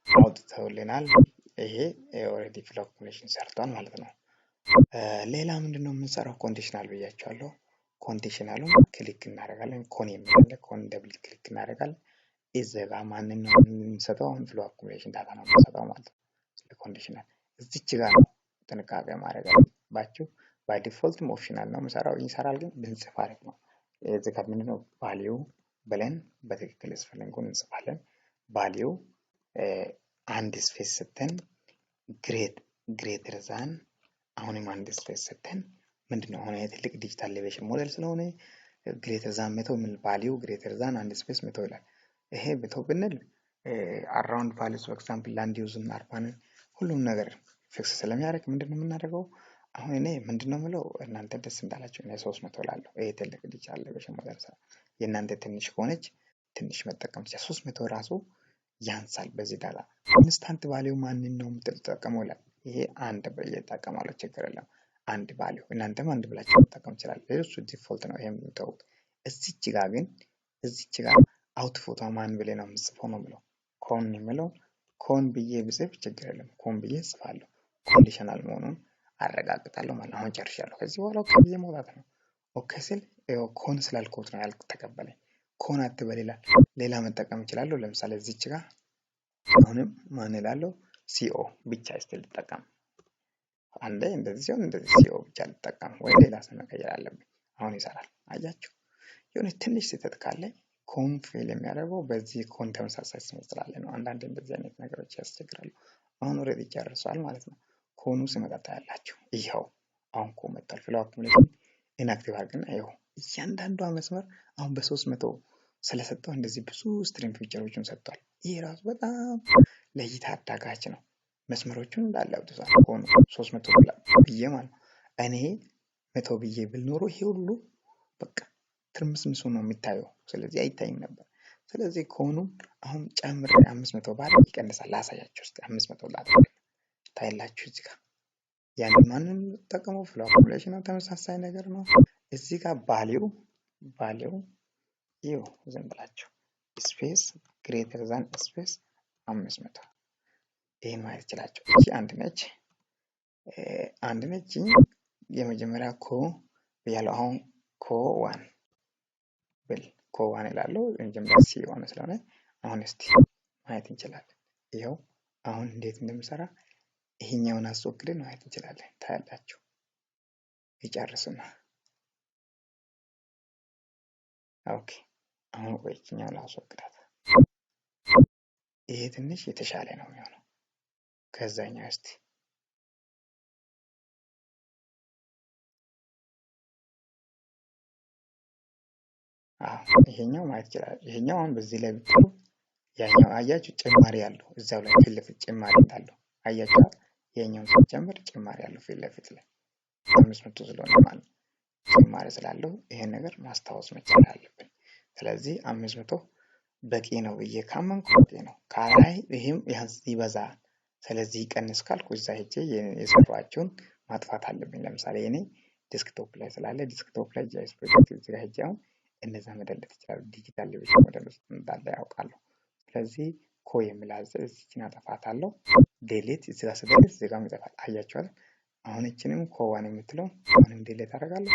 አውጥተውልናል። ይሄ already flow accumulation ሰርቷል ማለት ነው። ሌላ ምንድን ነው የምንሰራው? Conditional ብያቸዋለሁ። Conditional ኡን click እናደርጋለን። Con የሚል con double click እናደርጋለን። እዚህ ጋር ማንን ነው የምንሰጠው? አሁን flow accumulation data ነው የምንሰጠው ማለት ነው። Conditional እዚች ጋር ነው ጥንቃቄ ማድረግ አለባችሁ። By default ም optional ነው የምሰራው ይሰራል፣ ግን ብንጽፍ አሪፍ ነው። እዚህ ጋር ምንድነው value ብለን በትክክል spelling ኡን እንጽፋለን። Value አንድ space ሰተን greater than አሁንም አንድ space ሰተን ምንድነው አሁን ትልቅ digital elevation model ስለሆነ greater than 100 ምን value greater than አንድ space 100 ይላል። ይሄ 100 ብንል around values for example land use እና urban ን ሁሉም ነገር fix ስለሚያደርግ ምንድነው የምናደርገው? አሁን እኔ ምንድነው የምለው እናንተ ደስ እንዳላችሁ እኔ 300 እላለሁ። ይሄ ትልቅ digital elevation model ስራ የእናንተ ትንሽ ከሆነች ትንሽ መጠቀም ትችላል። 300 ራሱ ያንሳል። በዚህ data constant value ማንን ነው የምትጠቀመው ይላል። ይሄ አንድ ብዬ እጠቀማለሁ፣ ችግር የለም። አንድ value እናንተም አንድ ብላችሁ መጠቀም ትችላላችሁ። እሱ default ነው፣ ይሄም ተውት። እዚች ጋር ግን እዚች ጋር output ማን ብለህ ነው የምጽፈው ነው ብለው con የሚለው con ብዬ ብጽፍ ችግር የለም። Con ብዬ ጽፋለሁ። Conditional መሆኑን አረጋግጣለሁ ማለት ነው። አሁን ጨርሻለሁ። ከዚህ በኋላ okay ብዬ መውጣት ነው። Okay ስል con ስላልኩት ነው ያልተቀበለኝ። Con አትበል ይላል። ሌላ መጠቀም እችላለሁ። ለምሳሌ እዚች ጋር አሁንም ማን እላለሁ? CO ብቻ እስቲ ልጠቀም። አንዴ እንደዚህ ሲሆን እንደዚህ CO ብቻ ልጠቀም ወይ ሌላ ስም መቀየር አለብኝ። አሁን ይሰራል። አያችሁ፣ የሆነ ትንሽ ስህተት ካለ con fail የሚያደርገው በዚህ con ተመሳሳይ ስም ስላለ ነው። አንዳንድ እንደዚህ አይነት ነገሮች ያስቸግራሉ። አሁን already ጨርሷል ማለት ነው። Con ኑ ሲመጣ ታያላችሁ። ይኸው አሁን con መጥቷል። Flow accumulation inactive አድርግና ይኸው እያንዳንዷ መስመር አሁን በ300 ስለሰጠው እንደዚህ ብዙ stream feature ኦችን ሰጥቷል። ይሄ ራሱ በጣም ለእይታ አዳጋች ነው። መስመሮቹን እንዳለ አውጥቷል። Con ኑ 300 ብዬ ማለት ነው። እኔ 100 ብዬ ብል ኖሮ ይሄ ሁሉ በቃ ትርምስምሱ ነው የሚታየው። ስለዚህ አይታይም ነበር። ስለዚህ con ኑ አሁን ጨምሬ 500 ባለ ይቀንሳል። ላሳያችሁ እስኪ 500 ላድርግ ታያላችሁ። እዚህ ጋር ያን ማንን የምጠቀመው flow accumulation ነው። ተመሳሳይ ነገር ነው። እዚህ ጋር value ይኸው ዝም ብላችሁ space greater than space 500 ይሄን ማየት ይችላችሁ። እቺ አንድ ነች፣ አንድ ነች። የመጀመሪያ co ብያለሁ። አሁን co one ብል co one እላለሁ። የመጀመሪያ C የሆነ ስለሆነ አሁን እስቲ ማየት እንችላለን። ይኸው አሁን እንዴት እንደምሰራ ይሄኛውን አስወግደን ማየት እንችላለን። ታያላችሁ። ይጨርስና okay። አሁን ቆይ ይችኛውን ላስወግዳት። ይሄ ትንሽ የተሻለ ነው የሚሆነው ከዛኛው። እስቲ አዎ ይሄኛው ማየት ይችላል። ይሄኛው አሁን በዚህ ላይ ብትሉ ያኛው አያችሁ ጭማሪ አለው እዛው ላይ ፊት ለፊት ጭማሪ እንዳለው አያችሁ። ይሄኛውን ሲጨምር ጭማሪ አለው ፊት ለፊት ላይ 500 ስለሆነ ማለት ጭማሪ ስላለው ይሄን ነገር ማስታወስ መቻል አለብን። ስለዚህ 500 በቂ ነው ብዬ ካመንኩ በቂ ነው። ካላይ ይሄም ይበዛል። ስለዚህ ይቀንስ ካልኩ እዛ ሄጄ የሰራኋቸውን ማጥፋት አለብኝ። ለምሳሌ እኔ desktop ላይ ስላለ desktop ላይ GIS project እዚህ ጋር ሄጄ አሁን እነዛ መደለት ይችላሉ። ዲጂታል ሌሎች ሞዴል ውስጥ እንዳለ ያውቃሉ። ስለዚህ co የሚል እዚህን አጠፋታለሁ። Delete እዚህ ጋር ስደልት እዚህ ጋር ይጠፋል። አያችኋል? አሁን እችንም co one የምትለው አሁንም delete አደርጋለሁ፣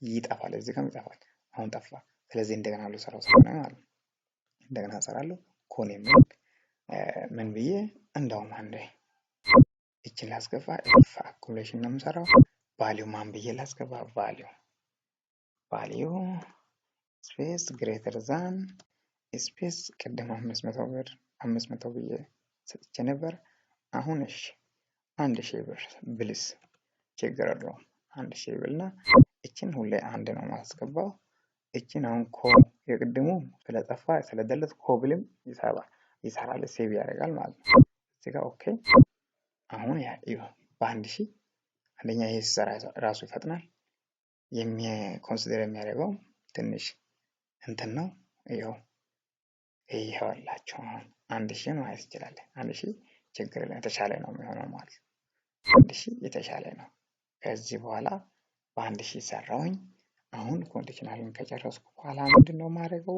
ይጠፋል። እዚህ ጋር ይጠፋል። አሁን ጠፋ። ስለዚህ እንደገና ልሰራው ስለሆነ ማለት ነው እንደገና እሰራለሁ። Con የሚል ምን ብዬ እንደውም አንዴ እችን ላስገባ። F accumulation ነው የምሰራው። Value ማን ብዬ ላስገባ? Value space greater than space ቅድም 500 ብር 500 ብዬ ሰጥቼ ነበር። አሁን እሺ 1000 ብር ብልስ ችግር የለውም። 1000 ብልና እችን ሁሌ አንድ ነው ማስገባው። እችን አሁን co የቅድሙ ስለጠፋ ስለደለት co ብልም ይሰራል፣ save ያደርጋል ማለት ነው። እዚህ ጋር okay። አሁን ያ በ1000 አንደኛ ይሄ ሲሰራ ራሱ ይፈጥናል። Consider የሚያደርገው ትንሽ እንትን ነው። ይኸው ይኸውላችሁ አሁን 1000 ማለት ይችላል። 1000 ችግር የተሻለ ነው የሚሆነው ማለት ነው። 1000 የተሻለ ነው። ከዚህ በኋላ በ1000 ሰራሁኝ። አሁን conditional ን ከጨረስኩ በኋላ ምንድነው የማደርገው?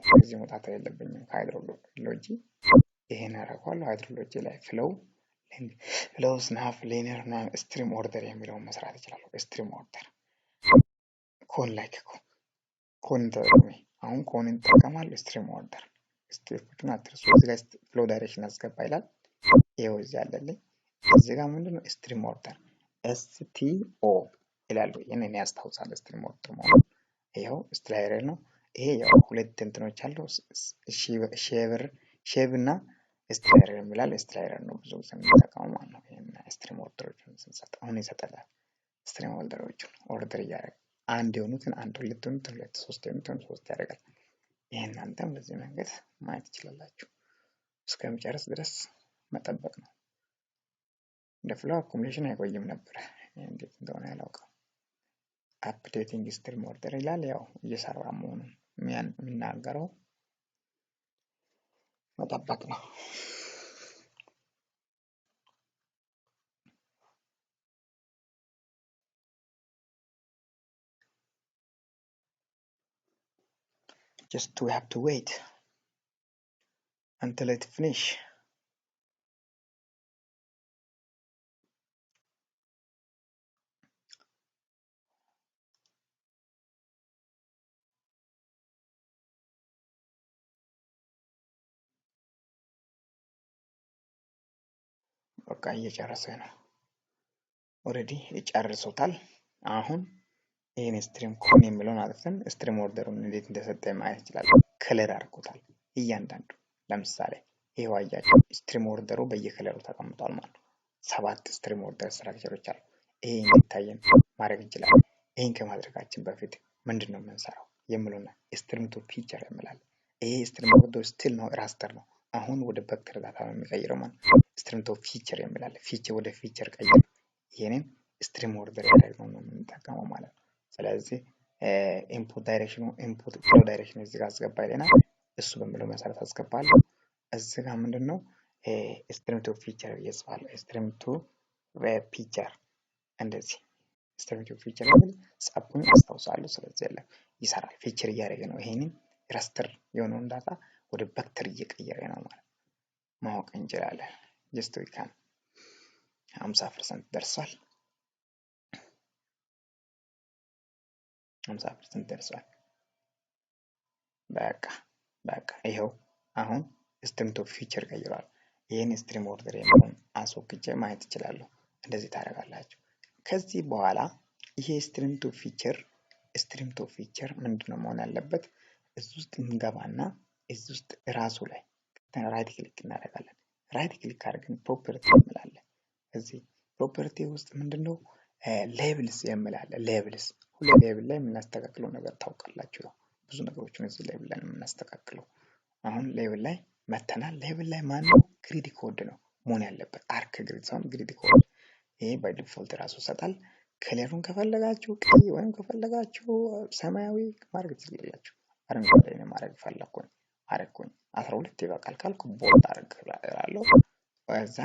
ከዚህ መውጣት የለብኝም ከ hydrology ይሄን አደርገዋለሁ። Hydrology ላይ flow snap linear እና stream order የሚለውን መስራት እችላለሁ። Stream order con like con ተጠቅሜ አሁን con ን እጠቀማለሁ። Stream order step ኦቹን አትርሱ። እዚህ ጋር flow direction አስገባ ይላል። ይኸው እዚህ አለልኝ። እዚህ ጋር ምንድነው stream order STO ይላሉ። ይሄን እኔ ያስታውሳል stream order መሆኑን። ይኸው slider ነው። ይሄ ያው ሁለት እንትኖች አሉ። Shave እና slider የሚላል slider ነው ብዙ ጊዜ የምንጠቀመው ማለት ነው። ይሄን stream order ኦችን ስንሰጥ አሁን ይሰጠናል። Stream order ኦችን order እያደረገ አንድ የሆኑትን አንድ፣ ሁለት የሆኑትን ሁለት፣ ሶስት የሆኑትን ሶስት ያደርጋል። ይሄን እናንተም በዚህ መንገድ ማየት ትችላላችሁ። እስከሚጨርስ ድረስ መጠበቅ ነው። እንደ flow accumulation አይቆይም ነበር። እንዴት እንደሆነ አላውቅም። Updating stream order ይላል። ያው እየሰራ መሆኑን የሚናገረው መጠበቅ ነው። Just we have to wait. Until it finish. በቃ እየጨረሰ ነው። Already ጨርሶታል። አሁን ይህን stream con የሚለውን አጥፍተን stream order ኡን እንዴት እንደሰጠ ማየት ይችላል። Color አድርጎታል እያንዳንዱ። ለምሳሌ ይሄው አያችሁ stream order ኡ በየ color ኡ ተቀምጧል ማለት ነው። 7 stream order structure ኦች አሉ። ይሄ እንዲታየን ማድረግ እንችላለን። ይሄን ከማድረጋችን በፊት ምንድን ነው የምንሰራው የሚለውና stream to feature እንላለን። ይሄ stream order still ነው raster ነው። አሁን ወደ vector data ነው የሚቀይረው ማለት ነው። Stream to feature የሚላለ feature ወደ feature ቀይር። ይሄንን stream order ያደረግነው ነው የምንጠቀመው ማለት ነው። ስለዚህ input direction ኡ input flow direction እዚህ ጋር አስገባ ይለናል። እሱ በሚለው መሰረት አስገባለሁ። እዚህ ጋር ምንድነው stream to feature እየጽፋለሁ። Stream to feature እንደዚህ stream to feature የሚል ጻፍኩኝ አስታውሳለሁ። ስለዚህ የለም ይሰራል። Feature እያደረገ ነው። ይሄንን raster የሆነውን data ወደ vector እየቀየረ ነው ማለት ማወቅ እንችላለን። Just we can 50% ደርሷል። 50% ደርሷል። በቃ በቃ ይኸው አሁን stream to feature ቀይሯል። ይህን stream order የሚለውን አስወግጄ ማየት እችላለሁ። እንደዚህ ታደርጋላችሁ። ከዚህ በኋላ ይሄ stream to feature stream to feature ምንድነው መሆን ያለበት? እዚህ ውስጥ እንገባና እዚህ ውስጥ ራሱ ላይ right click እናደርጋለን። Right click አድርገን property እንላለን። እዚህ property ውስጥ ምንድነው labels የሚል አለ። Labels ሁሌ label ላይ የምናስተካክለው ነገር ታውቃላችሁ። ያው ብዙ ነገሮችን እዚህ label ላይ የምናስተካክለው። አሁን label ላይ መተናል። Label ላይ ማነው grid code ነው መሆን ያለበት። Arc grid ሳይሆን grid code። ይሄ by default ራሱ ይሰጣል። Color ኡን ከፈለጋችሁ ቀይ ወይም ከፈለጋችሁ ሰማያዊ ማድረግ ትችላላችሁ። አረንጓዴ ነው ማድረግ ፈለኩኝ አረኩኝ። 12 ይበቃል ካልኩ bold አደርጋለሁ። እዛ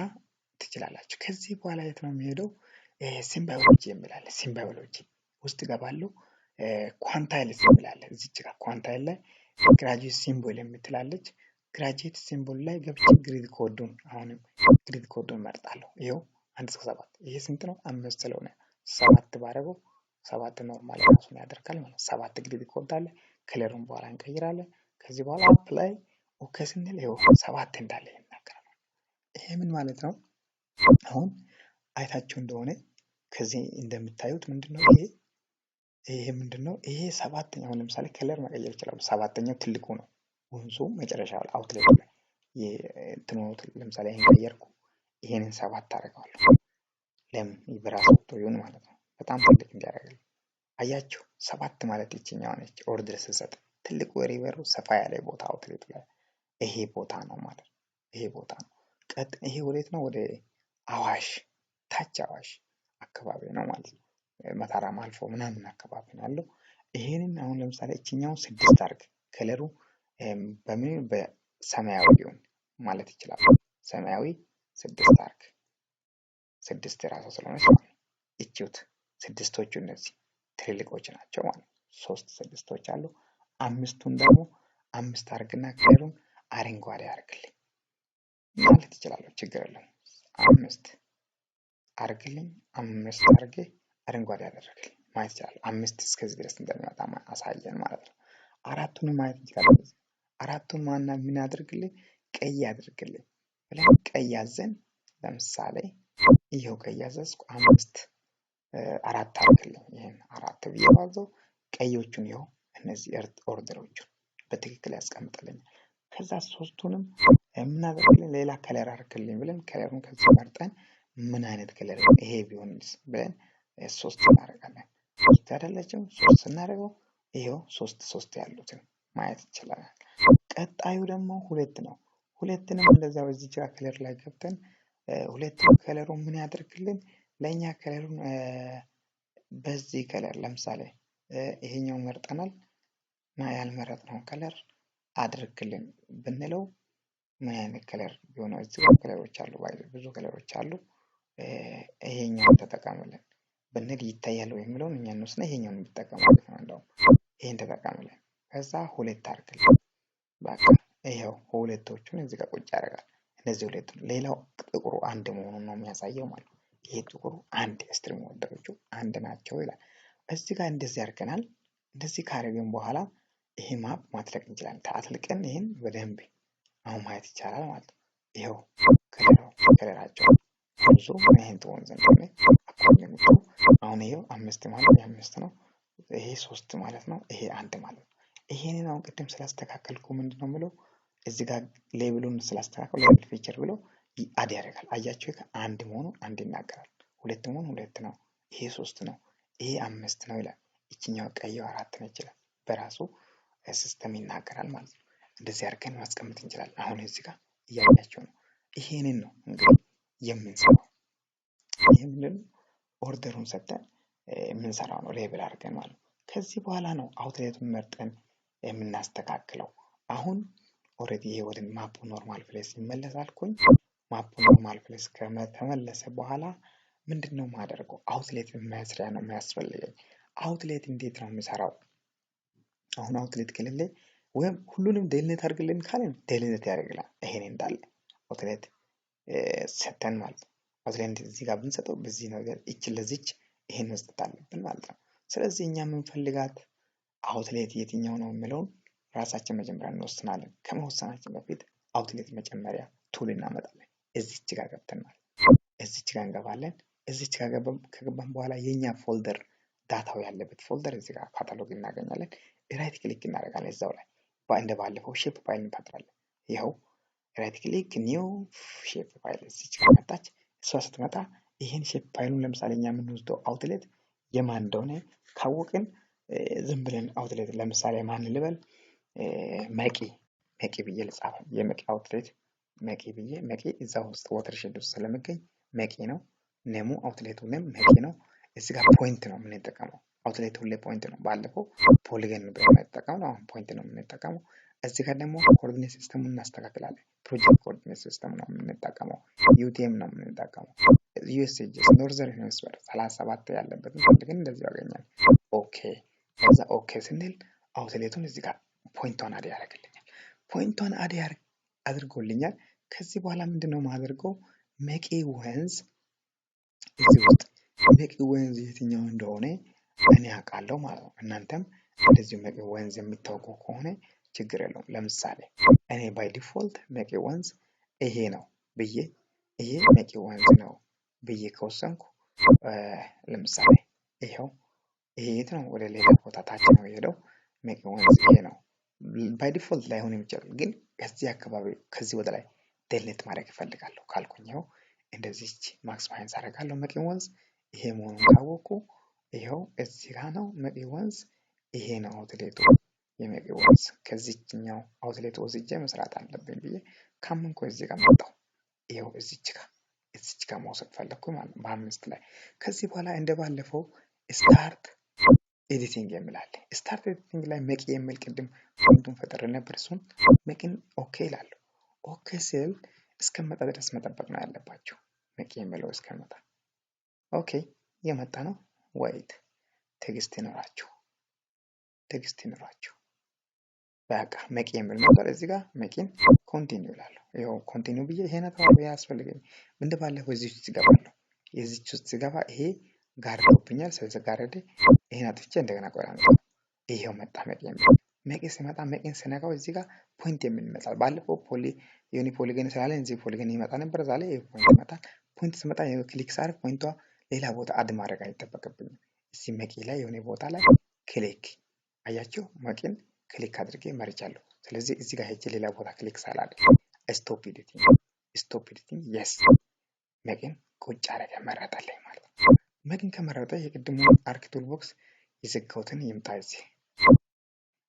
ትችላላችሁ። ከዚህ በኋላ የት ነው የሚሄደው? Symbology የሚል አለ። Symbology ውስጥ እገባለሁ። Quantiles የሚል አለ። እዚች ጋር quantile ላይ graduated symbol የምትላለች። Graduated symbol ላይ ገብቼ grid code ኡን አሁንም grid code ኡን መርጣለሁ። ይኸው 1 እስከ 7 ይሄ ስንት ነው? 5 ስለሆነ 7 ባደረገው 7 normal ራሱን ያደርጋል ማለት ነው። 7 grid code አለ። Color ኡን በኋላ እንቀይራለን። ከዚህ በኋላ apply okay ስንል ይኸው 7 እንዳለ ይናገራል። ይሄ ምን ማለት ነው? አሁን አይታችሁ እንደሆነ ከዚህ እንደምታዩት ምንድነው ይሄ? ይሄ ምንድነው? ይሄ ሰባተኛው አሁን ለምሳሌ color መቀየር ይችላል። ሰባተኛው ትልቁ ነው። ወንዙ መጨረሻው ላይ outlet ላይ የእንትኑ ለምሳሌ ይሄን ቀየርኩ፣ ይሄንን 7 አደርገዋለሁ። ለምን በራሱ ወጥቶ ይሁን ማለት ነው። በጣም ትልቅ እንዲያደርግልኝ። አያችሁ 7 ማለት ይችኛዋ ነች። Order ስሰጥ ትልቁ river ኡ ሰፋ ያለ ቦታ outlet ኡ ላይ ይሄ ቦታ ነው ማለት ነው። ይሄ ቦታ ነው። ቀጥ ይሄ ወዴት ነው? ወደ አዋሽ ታች አዋሽ አካባቢ ነው ማለት ነው። መታራም አልፎ ምናምን አካባቢ ነው ያለው። ይሄንን አሁን ለምሳሌ እቺኛውን 6 አድርግ color ኡ በምን በሰማያዊ ይሁን ማለት ይችላል። ሰማያዊ 6 አድርግ 6 የራሷ ስለሆነች ማለት ነው። እቺውት ስድስቶቹ እነዚህ ትልልቆች ናቸው ማለት ነው። 3 ስድስቶች አሉ። አምስቱን ደግሞ 5 አድርግና color ኡን አረንጓዴ አድርግልኝ ማለት ይችላል። ችግር የለውም። 5 አድርግልኝ፣ 5 አድርጌ አረንጓዴ አደረግልኝ ማለት ይችላል። 5 እስከዚህ ድረስ እንደሚመጣ አሳየን ማለት ነው። አራቱን ማየት እንችላለን። አራቱን ማና ምን አድርግልኝ? ቀይ አድርግልኝ ብለን ቀይ ያዘን። ለምሳሌ ይሄው ቀይ ያዘዝኩ 5 4 አድርግልኝ። ይሄን 4 ብዬ ባዘው ቀዮቹን ይኸው እነዚህ order ኦቹን በትክክል ያስቀምጥልኛል። ከዛ ሶስቱንም ምን አድርግልኝ? ሌላ color አድርግልኝ ብለን color ኡን ከዚህ መርጠን ምን አይነት color ይሄ ቢሆንስ ብለን 3 እናደርጋለን። 3 አይደለችም፣ 3 ስናደርገው ይሄው 3 3 ያሉትን ማየት ይችላል። ቀጣዩ ደግሞ 2 ነው። ሁለትንም እንደዛው እዚህ ጋር color ላይ ገብተን 2 color ኡ ምን ያደርግልን? ለኛ color ኡን በዚህ color ለምሳሌ ይሄኛው መርጠናል እና ያልመረጥነው color አድርግልን ብንለው ምን አይነት color ቢሆን ነው? እዚህ ጋር color ኦች አሉ፣ ባይ ብዙ color ኦች አሉ። ይሄኛውን ተጠቀምልን ብንል ይታያል ወይ የሚለውን እኛ እንወስና ይሄኛውን እንጠቀማለን ማለት ነው። እንደውም ይሄን ተጠቀምልን ከዛ 2 አድርግልን በቃ ይኸው ሁለቶቹን እዚህ ጋር ቁጭ ያደርጋል። እነዚህ ሁለቱን፣ ሌላው ጥቁሩ አንድ መሆኑን ነው የሚያሳየው ማለት ነው። ይሄ ጥቁሩ አንድ፣ stream order ኦቹ አንድ ናቸው ይላል። እዚህ ጋር እንደዚህ አድርገናል። እንደዚህ ካደረግን በኋላ ይሄ map ማትለቅ እንችላለን። አትልቀን ይህን በደንብ አሁን ማየት ይቻላል ማለት ነው። ይኸው color ኣቸው ብዙ ምን አይነት ወንዝ እንደሆነ አሁን ይኸው አምስት ማለት የአምስት ነው። ይሄ ሶስት ማለት ነው። ይሄ አንድ ማለት ነው። ይሄንን አሁን ቅድም ስላስተካከልኩ ምንድን ነው የምለው፣ እዚህ ጋር label ኡን ስላስተካከሉ label feature ብሎ add ያደርጋል። አያችሁ፣ አንድ መሆኑን አንድ ይናገራል። ሁለት መሆኑ ሁለት ነው። ይሄ ሶስት ነው። ይሄ አምስት ነው ይላል። ይችኛው ቀይዋ አራት ነች ይላል። በራሱ system ይናገራል ማለት ነው። እንደዚህ አድርገን ማስቀመጥ እንችላለን። አሁን እዚህ ጋር እያያቸው ነው። ይሄንን ነው እንግዲህ የምንሰራው። ይሄ ምንድን ነው? Order ኡን ሰጠን የምንሰራው ነው፣ label አድርገን ማለት ነው። ከዚህ በኋላ ነው outlet ኡን መርጠን የምናስተካክለው። አሁን already ይሄ ወደ map ኡ normal place ይመለሳል ኩኝ። Map ኡ normal place ከተመለሰ በኋላ ምንድን ነው የማደርገው? Outlet መስሪያ ነው የሚያስፈልገኝ። Outlet እንዴት ነው የምሰራው? አሁን outlet ከሌለ ወይም ሁሉንም delineate አድርግልን ካለን delineate ያደርግላል። ይሄን እንዳለ outlet ሰተን ማለት ነው። Outlet እዚህ ጋር ብንሰጠው በዚህ ነገር ይች ለዚች ይሄን መስጠት አለብን ማለት ነው። ስለዚህ እኛ የምንፈልጋት outlet የትኛው ነው የሚለውን ራሳችን መጀመሪያ እንወስናለን። ከመወሰናችን በፊት outlet መጨመሪያ tool እናመጣለን። እዚች ጋር ገብተን ማለት እዚች ጋር እንገባለን። እዚች ጋር ከገባን በኋላ የኛ folder፣ data ው ያለበት folder እዚህ ጋር ካታሎግ እናገኛለን። Right click እናደርጋለን። እዛው ላይ እንደ ባለፈው shape file እንፈጥራለን። ይኸው right click፣ new shape file እዚች ጋር መጣች። እሷ ስትመጣ ይህን shape file ኡን ለምሳሌ እኛ የምንወስደው outlet የማን እንደሆነ ካወቅን ዝም ብለን outlet ለምሳሌ ማን ልበል፣ መቂ፣ መቂ ብዬ ልጻፈ። የመቂ outlet መቂ ብዬ፣ መቂ እዛ ውስጥ watershed ውስጥ ስለሚገኝ መቂ ነው። Name ኡ outlet ኡ name መቂ ነው። እዚህ ጋር point ነው የምንጠቀመው። Outlet ሁሌ point ነው። ባለፈው polygon ነበር የምንጠቀመው፣ አሁን point ነው የምንጠቀመው። እዚህ ጋር ደግሞ coordinate system ኡን እናስተካክላለን። Project coordinate system ነው የምንጠቀመው። UTM ነው የምንጠቀመው። USGS northern hemisphere 37 ያለበትን ፈልገን እንደዚሁ ያገኛል። Okay፣ ከዛ okay ስንል outlet ኡን እዚህ ጋር point ኧን add ያደርግልኛል። Point ኧን add አድርጎልኛል። ከዚህ በኋላ ምንድን ነው የማደርገው? መቂ ወንዝ፣ እዚህ ውስጥ መቂ ወንዝ የትኛው እንደሆነ እኔ አውቃለሁ ማለት ነው። እናንተም እንደዚሁ መቂ ወንዝ የምታውቁ ከሆነ ችግር የለውም። ለምሳሌ እኔ by default መቂ ወንዝ ይሄ ነው ብዬ፣ ይሄ መቂ ወንዝ ነው ብዬ ከወሰንኩ፣ ለምሳሌ ይኸው ይሄ የት ነው? ወደ ሌላ ቦታ ታች ነው የሄደው። መቂ ወንዝ ይሄ ነው። By default ላይሆን ይችላል፣ ግን ከዚህ አካባቢ ከዚህ ወደ ላይ delineate ማድረግ እፈልጋለሁ ካልኩኝ ይኸው እንደዚች maximize አደርጋለሁ። መቂ ወንዝ ይሄ መሆኑን ካወቅኩ ይኸው እዚህ ጋ ነው መቂ ወንዝ፣ ይሄ ነው outlet ኡ የመቂ ወንዝ። ከዚህኛው outlet ወስጄ መስራት አለብኝ ብዬ ካመንኩ እዚህ ጋር መጣሁ። ይኸው እዚች ጋር መውሰድ ፈለግኩ ማለት ነው በአምስት ላይ። ከዚህ በኋላ እንደ ባለፈው start editing የሚል አለ። Start editing ላይ መቂ የሚል ቅድም point ኡን ፈጥሬ ነበር። እሱን መቂን okay እላለሁ። Okay ስል እስከመጣ ድረስ መጠበቅ ነው ያለባቸው። መቂ የሚለው እስከመጣ okay እየመጣ ነው። Wait፣ ትዕግስት ይኖራችሁ፣ ትዕግስት ይኖራችሁ። በቃ መቂ የሚል መጥቷል። እዚህ ጋር መቂን continue እላለሁ። ይኸው continue ብዬ ይሄን አካባቢ አያስፈልገኝ። እንደ ባለፈው እዚህ ውስጥ እገባለሁ። የዚች ውስጥ ስገባ ይሄ ጋርዶብኛል። ስለተጋረደ ይሄን አጥፍቼ እንደገና ቆይ አመጣለሁ። ይሄው መጣ መቂ የሚል። መቂ ሲመጣ መቂን ስነካው እዚህ ጋር point የሚል ይመጣል። ባለፈው poly የሆነ polygon ስላለ እዚህ polygon ይመጣ ነበር። ዛሬ ይሄ point ይመጣል። Point ሲመጣ click ሳደርግ point ኧ ሌላ ቦታ add ማድረግ አይጠበቅብኝም። እዚህ መቂ ላይ የሆነ ቦታ ላይ click፣ አያችሁ፣ መቂን click አድርጌ መርጫለሁ። ስለዚህ እዚህ ጋር ሄጄ ሌላ ቦታ click ሳላደርግ stop editing፣ stop editing፣ yes፣ መቂን ቁጭ አደረገ፣ መረጠልኝ ማለት ነው። መቂን ከመረጠ የቅድሙ ArcToolbox የዘጋሁትን ይምጣ እዚህ።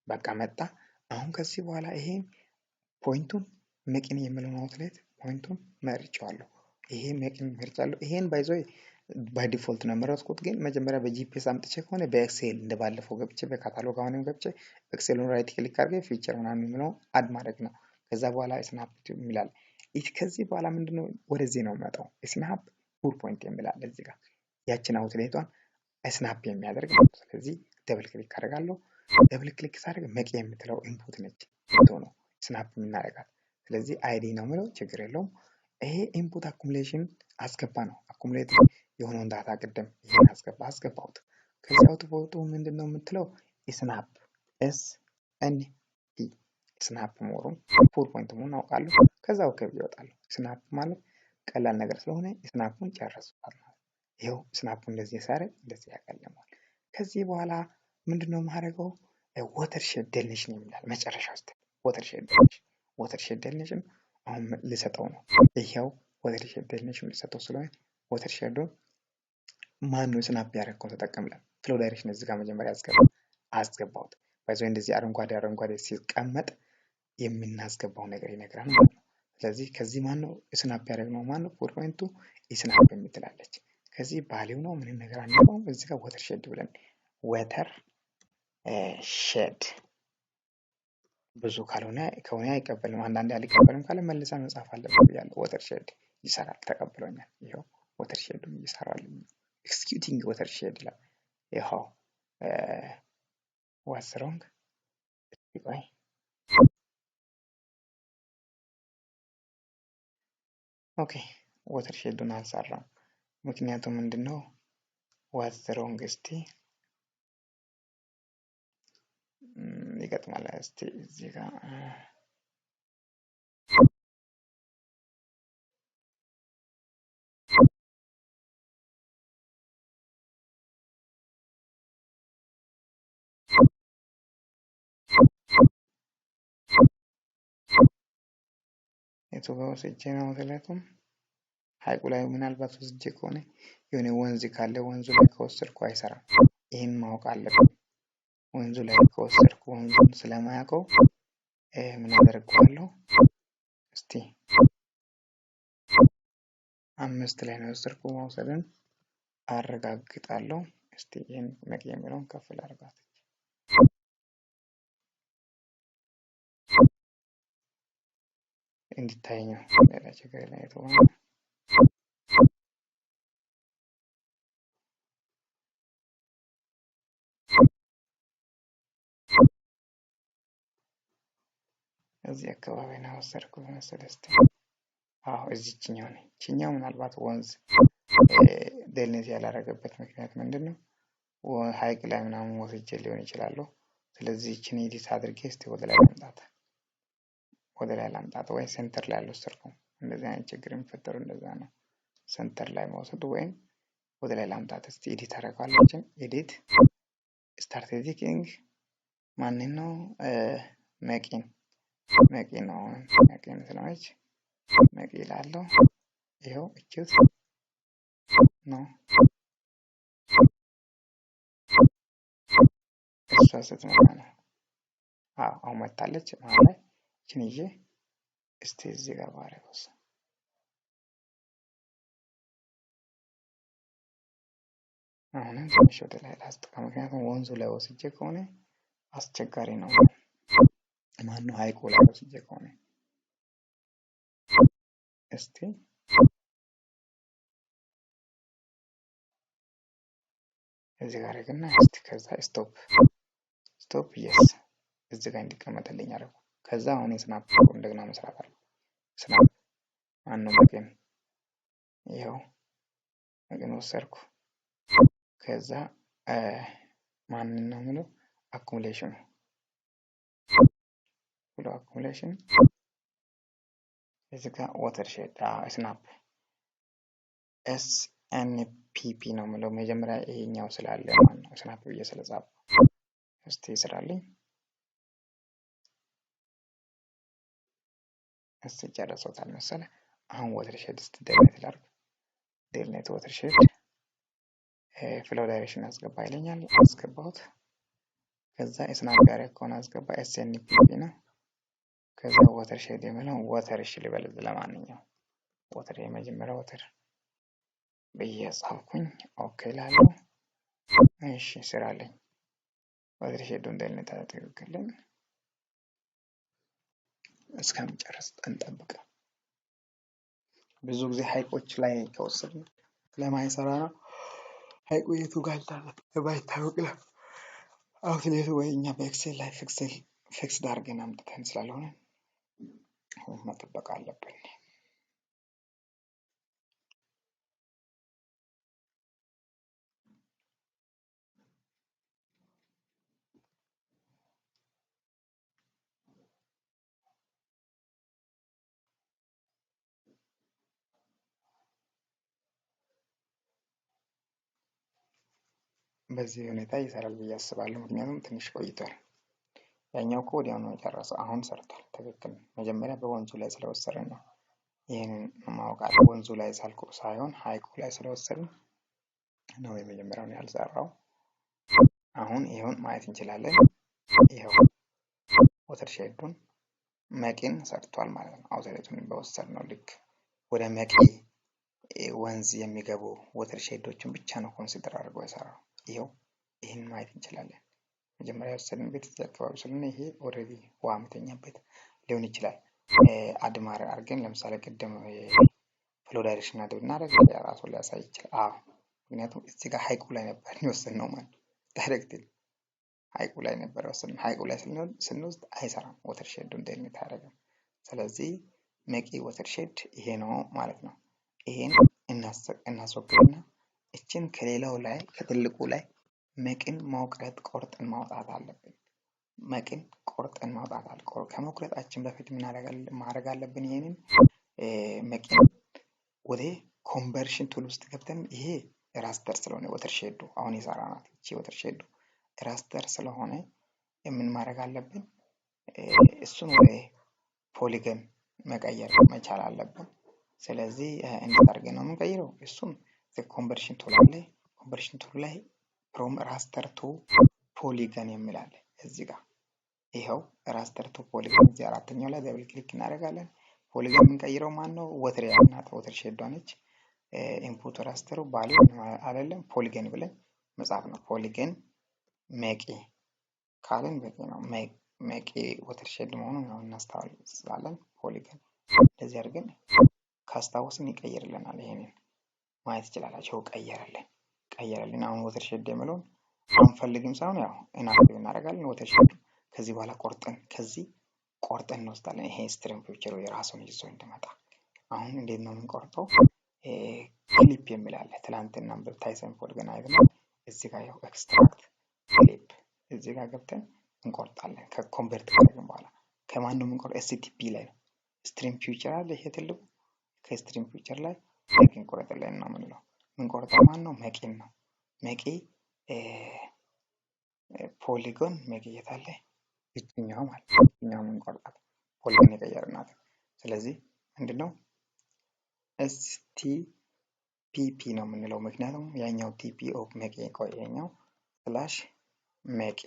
በቃ መጣ። አሁን ከዚህ በኋላ ይሄን point ኡን መቂን የሚለውን outlet point ኡን መርጬዋለሁ። ይሄ መቂን መርጫለሁ። ይሄን by the way by default ነው የመረጥኩት፣ ግን መጀመሪያ በ GPS አምጥቼ ከሆነ በ Excel እንደ ባለፈው ገብቼ በካታሎግ አሁንም ገብቼ Excel ኡን right click አድርጌ feature ምናምን የሚለው add ማድረግ ነው። ከዛ በኋላ snap የሚላል። ከዚህ በኋላ ምንድነው ወደዚህ ነው የመጣው። Snap pour point የሚላል እዚህ ጋር ያችን outlet ኧን snap የሚያደርግ ነው። ስለዚህ double click አደርጋለሁ። Double click ሳደርግ መቂ የምትለው input ነች ነው። snap የምናደርጋት። ስለዚህ ID ነው የምለው፣ ችግር የለውም። ይሄ input accumulation አስገባ ነው። Accumulate የሆነውን data ቅድም ይሄን አስገባ አስገባሁት። ከዚህ output ኡ ምንድን ነው የምትለው snap SNP snap መሆኑን pour point መሆኑን አውቃለሁ። ከዛ okay ብዬ እወጣለሁ። Snap ማለት ቀላል ነገር ስለሆነ snap ኡን ጨረስኩት ማለት። ይኸው snap ኡ እንደዚህ ሳደርግ እንደዚህ ያቀለመዋል። ከዚህ በኋላ ምንድን ነው የማደርገው? Watershed delineation የሚላል መጨረሻ ውስጥ watershed delineation፣ watershed delineation አሁን ልሰጠው ነው። ይኸው watershed delineation ልሰጠው ስለሆነ watershed ኡን ማን ነው snap ያደረግከውን ተጠቀምላል። Flow direction እዚህ ጋር መጀመሪያ አስገባሁት። ባይዞ እንደዚህ አረንጓዴ አረንጓዴ ሲቀመጥ የምናስገባው ነገር ይነግራል ማለት ነው። ስለዚህ ከዚህ ማን ነው snap ያደረግነው? ማን ነው pour point ኡ snap የምትላለች። ከዚህ value ነው ምንም ነገር አንነካውም። እዚህ ጋር watershed ብለን watershed ብዙ ካልሆነ ከሆነ አይቀበልም። አንዳንዴ አልቀበልም ካለ መልሳ መጻፍ አለበት ብያለሁ። Watershed ይሰራል፣ ተቀብሎኛል። ይኸው watershed ኡን ይሰራልኝ። Executing watershed ይላል። ይኸው what's wrong? ቆይ፣ okay፣ watershed ኡን አልሰራም። ምክንያቱም ምንድነው? What's wrong? እስቲ ይገጥማል። እስቲ እዚህ ጋር የቱ ጋር ወስጄ ነው? ምክንያቱም ሀይቁ ላይ ምናልባት ወስጄ ከሆነ የሆነ ወንዝ ካለ ወንዙ ላይ ከወሰድኩ አይሰራም። ይህን ማወቅ አለብን። ወንዙ ላይ ከወሰድኩ ወንዙን ስለማያውቀው ምን አደርገዋለሁ? እስቲ 5 ላይ ነው የወሰድኩ፣ መውሰድን አረጋግጣለሁ። እስቲ ይህን መቂ የሚለውን ከፍ ላድርጋት እንዲታይ ነው። ሌላ ችግር ላይ የተሆነ እዚህ አካባቢ ነው የወሰድኩት መሰለኝ። እስቲ አዎ እዚህኛው ነው። ይችኛው ምናልባት ወንዝ delineate ያላረገበት ምክንያት ምንድን ነው? ሀይቅ ላይ ምናምን ወስጄ ሊሆን ይችላሉ። ስለዚህ ይችን edit አድርጌ እስቲ ወደ ላይ ላምጣት፣ ወደ ላይ ላምጣት ወይ center ላይ አልወሰድኩም። እንደዚህ አይነት ችግር የሚፈጠሩ እንደዛ ነው። Center ላይ መውሰድ ወይም ወደ ላይ ላምጣት። እስቲ edit አደርገዋለሁ። ይችን edit፣ start editing። ማንን ነው? መቂን፣ መቂ ነው። መቂን ስለሆነች መቂ እላለሁ። ይኸው እችት ነው። እሷ ስትመጣ ነው። አዎ አሁን መታለች መሀል ላይ። ይችን ይዤ እስቲ እዚህ ጋር ባደርገውስ? አሁንም ትንሽ ወደ ላይ ላስጠጋ፣ ምክንያቱም ወንዙ ላይ ወስጄ ከሆነ አስቸጋሪ ነው። ማነው ሀይቁ ላይ ወስጄ ከሆነ እስቲ እዚህ ጋር አደርግና እስቲ ከዛ stop፣ stop፣ yes፣ እዚህ ጋር እንዲቀመጥልኝ አደረኩ። ከዛ አሁን snap እንደገና መስራት አለ። Snap ማነው? መቅን፣ ይኸው መቅን ወሰድኩ። ከዛ ማንን ነው የምለው? Accumulation ኡ ብሎ accumulation እዚህ ጋር watershed snap SNPP ነው የምለው፣ መጀመሪያ ይሄኛው ስላለ ማለት ነው snap ብዬ ስለጻፍኩ። እስቲ ስራልኝ። እስቲ ጨርሶታል መሰለ። አሁን watershed እስቲ delineate ላድርግ። Delineate watershed፣ flow direction አስገባ ይለኛል። አስገባሁት። ከዛ snap ያደረግከውን አስገባ፣ SNPP ነው። ከዛ watershed የሚለው water እሺ ልበል። ለማንኛውም water የመጀመሪያ water ብዬ ጻፍኩኝ። Okay እላለሁ። እሺ ስራለኝ። Watershed ኡን delineate አድርግልን። እስከሚጨርስ እንጠብቅ። ብዙ ጊዜ ሀይቆች ላይ ከወሰድን ስለማይሰራ ነው። ሀይቁ የቱ ጋር እንዳለ ባይታወቅ ነው። Outlet ኡ ወይ እኛ በ Excel ላይ fix አድርገን አምጥተን ስላልሆነ መጠበቅ አለብን። በዚህ ሁኔታ ይሰራል ብዬ አስባለሁ። ምክንያቱም ትንሽ ቆይቷል። ያኛው እኮ ወዲያው ነው የጨረሰው። አሁን ሰርቷል። ትክክል። መጀመሪያ በወንዙ ላይ ስለወሰድን ነው። ይህንን ማወቅ አለ። ወንዙ ላይ ሳልኩ ሳይሆን ሀይቁ ላይ ስለወሰድን ነው የመጀመሪያውን ያልሰራው። አሁን ይኸውን ማየት እንችላለን። ይኸው watershed ኡን መቂን ሰርቷል ማለት ነው። outlet ኡን በወሰድነው ልክ ወደ መቂ ወንዝ የሚገቡ watershed ኦችን ብቻ ነው consider አድርጎ የሰራው። ይኸው ይህን ማየት እንችላለን። መጀመሪያ የወሰድን ቤት እዚህ አካባቢ ስለሆነ ይሄ already ውሃ የሚተኛበት ሊሆን ይችላል። add ማድረግ አድርገን ለምሳሌ ቅድም flow direction add ብናደርግ ራሱን ሊያሳይ ይችላል። አዎ ምክንያቱም እዚህ ጋር ሀይቁ ላይ ነበር የወሰድነው ማለት directly ሀይቁ ላይ ነበር የወሰድነው። ሀይቁ ላይ ስንወስድ አይሰራም፣ watershed ኡ delimit አያደርግም። ስለዚህ መቂ watershed ይሄ ነው ማለት ነው። ይሄን እናስወግድና እችን ከሌላው ላይ ከትልቁ ላይ መቂን መቁረጥ ቆርጠን ማውጣት አለብን። መቂን ቆርጠን ማውጣት አለ። ከመቁረጣችን በፊት ምን ማድረግ አለብን? ይሄንን መቂን ወደ conversion tool ውስጥ ገብተን ይሄ raster ስለሆነ watershed ኡ አሁን የሰራናት እቺ watershed ኡ raster ስለሆነ ምን ማድረግ አለብን? እሱን ወደ polygon መቀየር መቻል አለብን። ስለዚህ እንዴት አድርገን ነው የምንቀይረው? እሱን conversion tool አለ። conversion tool ላይ from raster to polygon የሚል አለ እዚህ ጋር ይኸው raster to polygon እዚህ አራተኛው ላይ double click እናደርጋለን። polygon የምንቀይረው ማን ነው? water ያልናት watershed ዷ ነች። input raster ኡ ባሉ አይደለም polygon ብለን መጻፍ ነው። polygon መቂ ካልን በቂ ነው። መቂ watershed መሆኑን ያው እናስታውሳለን። polygon እንደዚህ አድርገን ካስታወስን ይቀይርልናል። ይሄንን ማየት ይችላላችሁ። ቀየረልን ቀየረልን። አሁን watershed የሚለውን አንፈልግም ሳይሆን ያው inactive እናደርጋለን። watershed ኡ ከዚህ በኋላ ቆርጠን ከዚህ ቆርጠን እንወስዳለን። ይሄ stream feature ኡ የራሱን ይዞ እንዲመጣ አሁን እንዴት ነው የምንቆርጠው? ክሊፕ የሚል አለ። ትላንትና በታይሰን polygon አይተናል። እዚህ ጋር ያው extract clip እዚህ ጋር ገብተን እንቆርጣለን። ከ convert ካደረግን በኋላ ከማን ነው የምንቆርጠው? STP ላይ ነው። stream feature አለ። ይሄ ትልቁ ከ stream feature ላይ መቂን ቆረጥልን ነው የምንለው። የምንቆርጠው ማን ነው? መቂን ነው። መቂ polygon መቂ የት አለ? ይችኛው ማለት ነው። ይችኛው የምንቆርጣት polygon የቀየርናት። ስለዚህ ምንድነው STPP ነው የምንለው፣ ምክንያቱም ያኛው TP of መቂ ቆይ ይሄኛው slash መቂ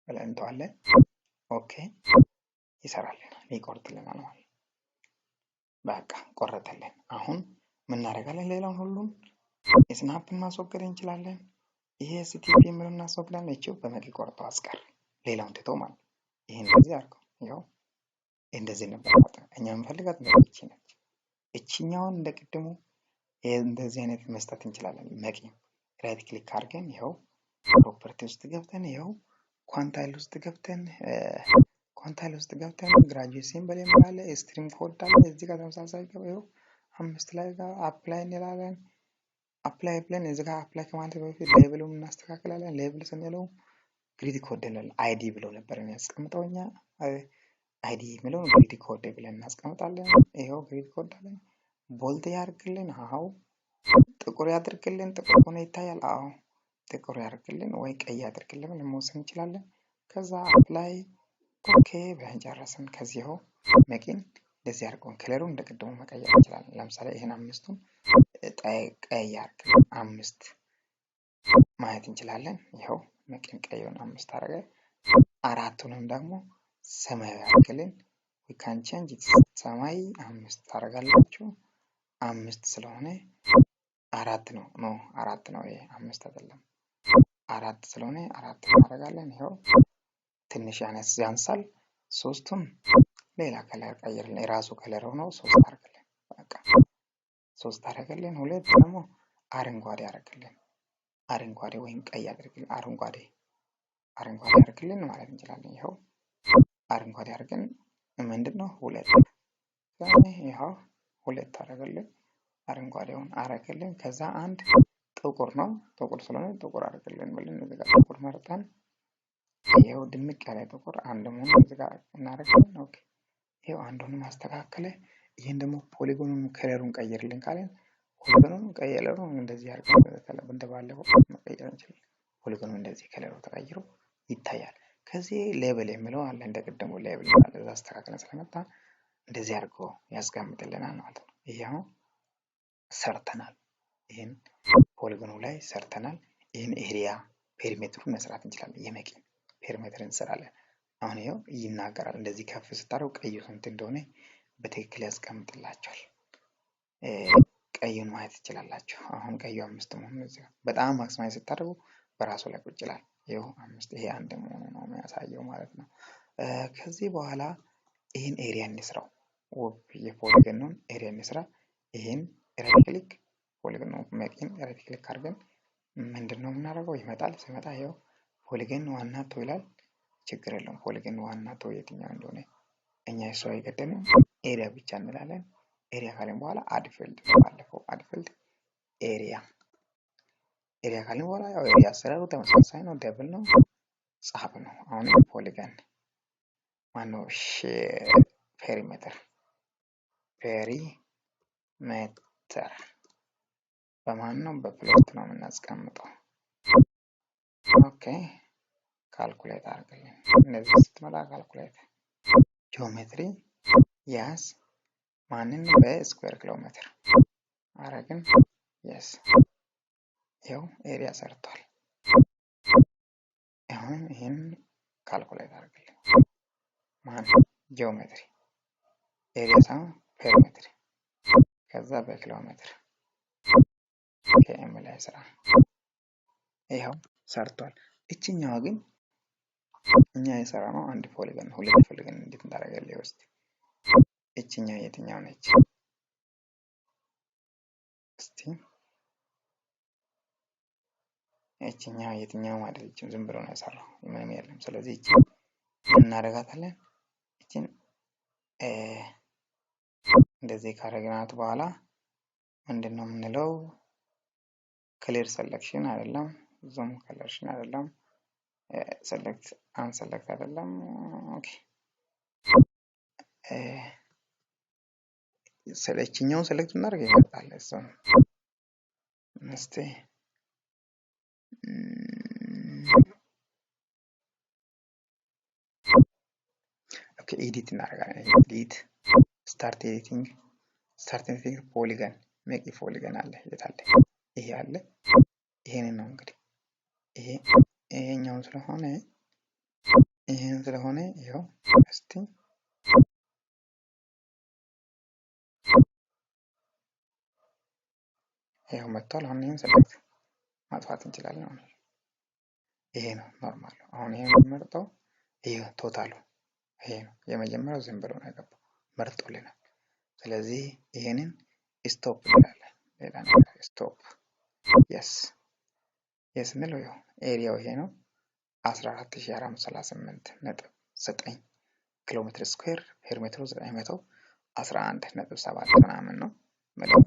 ብለን እንተዋለን። okay ይሰራልናል፣ ይቆርጥልናል ማለት ነው። በቃ ቆረጠልን። አሁን ምን እናደርጋለን? ሌላውን ሁሉም snap ን ማስወገድ እንችላለን። ይሄ STP የሚለውን እናስወግዳለን። ይቺው በመቂ ቆርጦ አስቀር፣ ሌላውን ትቶ ማለት ነው። ይሄ እንደዚህ አድርገው ይኸው እንደዚህ ነበር። እኛ የምንፈልጋት ይቺ ነች። እቺኛውን እንደ ቅድሙ እንደዚህ አይነት መስጠት እንችላለን። መቂ right click አድርገን ይኸው property ውስጥ ገብተን ይኸው quantile ውስጥ ገብተን quantile ውስጥ ገብተን graduated symbol የሚል አለ፣ stream code አለ። እዚህ ጋር ተመሳሳይ ይኸው 5 ላይ ጋር apply እንላለን። apply ብለን እዚህ ጋር apply ከማለት በፊት label ኡን እናስተካክላለን። label ስንለው grid code እንላለን። ID ብሎ ነበር የሚያስቀምጠው እኛ ID የሚለውን grid code ብለን እናስቀምጣለን። ይኸው grid code አለን። bold ያርግልን፣ አዎ። ጥቁር ያድርግልን፣ ጥቁር ሆኖ ይታያል። አዎ ጥቁር ያድርግልን ወይ ቀይ ያድርግልን ብለን መወሰን እንችላለን። ከዛ apply okay ብለን ጨረስን። ከዚህ ይኸው መቂን እንደዚህ አድርገውን color ኡን እንደ ቅድሙ መቀየር እንችላለን። ለምሳሌ ይሄን 5ቱን ቀይ አድርገን 5 ማየት እንችላለን። ይኸው መቂን ቀዩን 5 አደረገ። 4ቱንም ደግሞ ሰማያዊ አድርግልን። we can change it ሰማይ 5 ታደርጋላችሁ። 5 ስለሆነ 4 ነው no 4 ነው ይሄ 5 አይደለም። 4 ስለሆነ 4 እናደርጋለን። ይኸው ትንሽ ያነስ ያንሳል። 3ቱን ሌላ color ቀይርልን፣ የራሱ color ሆኖ 3 አድርግልን። በቃ 3 አደረገልን። 2 ደግሞ አረንጓዴ አደረገልን። አረንጓዴ ወይም ቀይ አድርግልን። አረንጓዴ አረንጓዴ አድርግልን ማለት እንችላለን። ይኸው አረንጓዴ አድርገን ምንድን ነው? ሁለት። ይኸው ሁለት አደረገልን። አረንጓዴውን አረገልን። ከዛ አንድ ጥቁር ነው። ጥቁር ስለሆነ ጥቁር አድርግልን ብለን እዚህ ጋር ጥቁር መርጠን ይኸው ድምቅ ያለ ጥቁር አንድ መሆኑን እዚህ ጋር እናደርጋለን። Okay፣ ይኸው አንዱን ማስተካከለ። ይህን ደግሞ polygon ኑን color ኡን ቀይርልን ካለን polygon ኑን color ኡን እንደዚህ አድርገን እንደባለፈው መቀየር እንችላለን። Polygon ኑ እንደዚህ color ኡ ተቀይሮ ይታያል። ከዚህ label የሚለው አለ፣ እንደ ቅድሙ label አለ። እዛ አስተካክለን ስለመጣ እንደዚህ አድርጎ ያስቀምጥልናል ማለት ነው። ይሄ አሁን ሰርተናል። ይህን polygon ኑ ላይ ሰርተናል። ይህን area perimeter ኡን መስራት እንችላለን። የመቂን perimeter እንሰራለን። አሁን ይኸው ይናገራል። እንደዚህ ከፍ ስታደርጉ ቀዩ ስንት እንደሆነ በትክክል ያስቀምጥላቸዋል። ቀዩን ማየት ትችላላችሁ። አሁን ቀዩ 5 መሆኑን እዚህ ጋር በጣም maximize ስታደርጉ በራሱ ላይ ቁጭ ይላል። ይኸው 5፣ ይሄ 1 መሆኑ ነው የሚያሳየው ማለት ነው። ከዚህ በኋላ ይህን area እንስራው። የ polygon ኑን area እንስራ። ይህን right click polygon ኑ መቂን right click አድርገን ምንድን ነው የምናደርገው? ይመጣል። ሲመጣ ይኸው polygon one ና two ይላል። ችግር የለውም። Polygon one ና two የትኛው እንደሆነ እኛ እሱ አይገደንም። Area ብቻ እንላለን። Area ካልን በኋላ add field፣ ባለፈው add field area area ካልን በኋላ ያው area አሰራሩ ተመሳሳይ ነው። Double ነው፣ ጻፍ ነው። አሁን polygon ማነው perimeter perimeter በማን ነው? በ plot ነው የምናስቀምጠው። Okay፣ calculate አድርግልን። እንደዚህ ስትመጣ calculate geometry፣ yes፣ ማንን በ square ኪሎ ሜትር አረግን። Yes፣ ይኸው area ሰርቷል። አሁን ይህን calculate አድርግልን። ማን geometry area ሳይሆን perimeter፣ ከዛ በኪሎ ሜትር km ላይ ስራ። ይኸው ሰርቷል። እችኛዋ ግን እኛ የሰራ ነው አንድ polygon፣ ሁለት polygon እንዴት እንዳደረገልኝ ውስጥ እችኛው የትኛው ነች? እስቲ እችኛው የትኛው አይደለችም። ዝም ብሎ ነው የሰራው፣ ምንም የለም። ስለዚህ እቺ እናደርጋታለን። እችን እንደዚህ ካደረግናት በኋላ ምንድን ነው የምንለው? Clear selection አይደለም፣ zoom selection አይደለም፣ select unselect አይደለም። Okay፣ ስለችኛውን select እናደርግ ይመጣል። እሱን እስቲ okay edit እናደርጋለን። Edit፣ start editing፣ start editing polygon መቂ polygon አለ፣ የት አለ? ይሄ አለ። ይሄንን ነው እንግዲህ ይሄ ይሄኛውን ስለሆነ ይሄን ስለሆነ ይኸው እስቲ ይኸው መጥቷል። አሁን ይሄን select ማጥፋት እንችላለን። አሁን ይሄ ነው normal። አሁን ይሄ የምንመርጠው ይሄ total ኡ ይሄ ነው የመጀመሪያው፣ ዝም ብሎ ነው የገባው፣ መርጦልናል። ስለዚህ ይሄንን stop እንላለን። ሌላ ነገር stop፣ yes yes እንለው። ይኸው area ው ይሄ ነው 14,438.9 ኪሎ ሜትር square፣ perimeter ኡ 911.7 ምናምን ነው ምለው።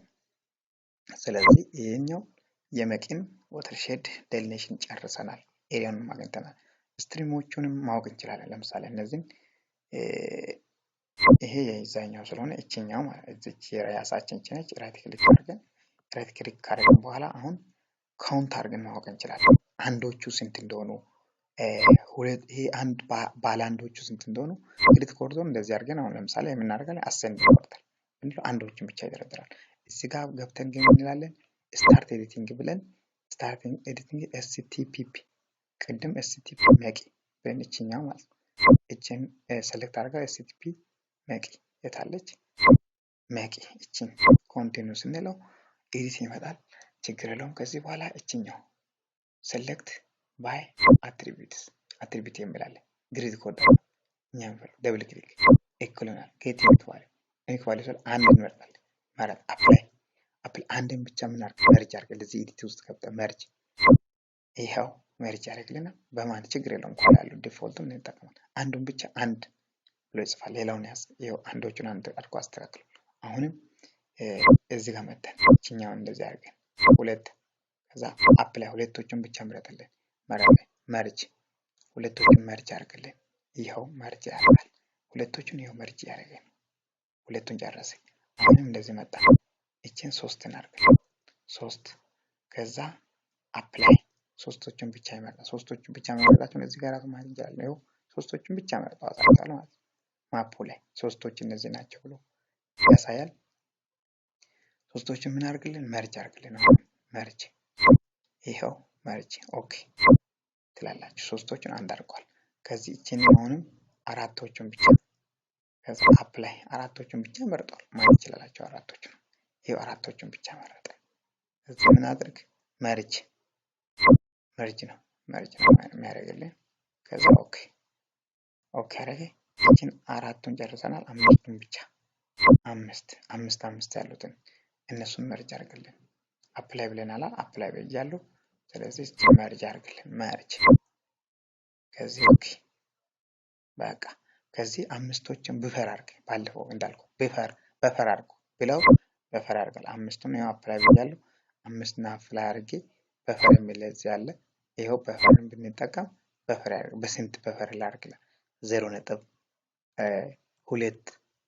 ስለዚህ ይሄኛው የመቂን watershed delineation ጨርሰናል። Area ውንም አግኝተናል። Stream ኦቹንም ማወቅ እንችላለን። ለምሳሌ እነዚህን ይሄ የዛኛው ስለሆነ እችኛው ማለት እዚች የራሳችን እች ነች። Right click አድርገን right click ካደረግን በኋላ አሁን count አድርገን ማወቅ እንችላለን። አንዶቹ ስንት እንደሆኑ፣ ሁለት ይሄ አንድ ባለ አንዶቹ ስንት እንደሆኑ edit contour እንደዚህ አድርገን አሁን ለምሳሌ የምናደርጋለን ascend ይቆርጣል ምንድነው አንዶቹን ብቻ ይደረድራል። እዚህ ጋር ገብተን ግን እንላለን start editing ብለን start editing STPP፣ ቅድም STP መቂ ብለን እችኛው ማለት ነው። እችን select አድርጋ STP መቂ የታለች መቂ እችን continue ስንለው edit ይመጣል። ችግር የለውም። ከዚህ በኋላ እችኛው select by attributes attribute የሚላለ grid code እኛ የምንፈልገው double click እኩል ይሆናል get unique value፣ unique value ስለ አንድ እንመርጣለን ማለት apply apply አንድን ብቻ የምናደርግ merge አድርገን ለዚህ edit ውስጥ ገብተን merge ይኸው merge ያደርግልናል። በማን ችግር የለውም። ከኋላ ያለው default ኡን እንጠቀማለን። አንዱን ብቻ አንድ ብሎ ይጽፋል። ሌላውን ይኸው አንዶቹን አንድ አድርጎ አስተካክሉ። አሁንም እዚህ ጋር መተን ይችኛውን እንደዚህ አድርገን ሁለት፣ ከዛ apply፣ ሁለቶቹን ብቻ ምረጥልን። መረጠ። Merge፣ ሁለቶቹን merge አድርግልን። ይኸው merge ያደርጋል። ሁለቶቹን ይኸው merge ያደረገ ነው። ሁለቱን ጨረሰ። አሁንም እንደዚህ መጣ። ይችን ሶስትን አድርግልን። ሶስት፣ ከዛ apply፣ ሶስቶቹን ብቻ ይመርጣል። ሶስቶቹን ብቻ መምረጣቸውን እዚህ ጋር ራሱ ማየት እንችላለን። ይኸው ሶስቶቹን ብቻ መርጠው አሳይቷል ማለት ነው። Map ኡ ላይ ሶስቶች እነዚህ ናቸው ብሎ ያሳያል። ሶስቶችን ምን አድርግልን? Merge አድርግልን። አሁን merge፣ ይኸው merge፣ okay ትላላችሁ። ሶስቶቹን አንድ አድርጓል። ከዚህ ይችን አሁንም አራቶቹን ብቻ፣ ከዛ apply፣ አራቶቹን ብቻ መርጧል። ማየት ይችላላችሁ። አራቶቹን ይኸው አራቶቹን ብቻ መረጠ። እዚህ ምን አድርግ? Merge፣ merge ነው፣ merge ነው የሚያደርግልን። ከዛ okay፣ okay አደረገ። ይችን አራቱን ጨርሰናል። አምስቱን ብቻ፣ አምስት አምስት አምስት ያሉትን እነሱን merge አድርግልን። Apply ብለናል። Apply ብያለሁ። ስለዚህ merge አድርግልን። Merge፣ ከዚህ okay፣ በቃ ከዚህ አምስቶችን buffer አድርግ። ባለፈው እንዳልኩ buffer፣ buffer አድርጉ ብለው buffer ያደርጋል። አምስቱን ይኸው apply ብያለሁ። አምስትና apply አድርጌ buffer የሚል እዚህ አለ። ይኸው buffer ን ብንጠቀም buffer ያደርግ። በስንት buffer ላድርግ? 0.2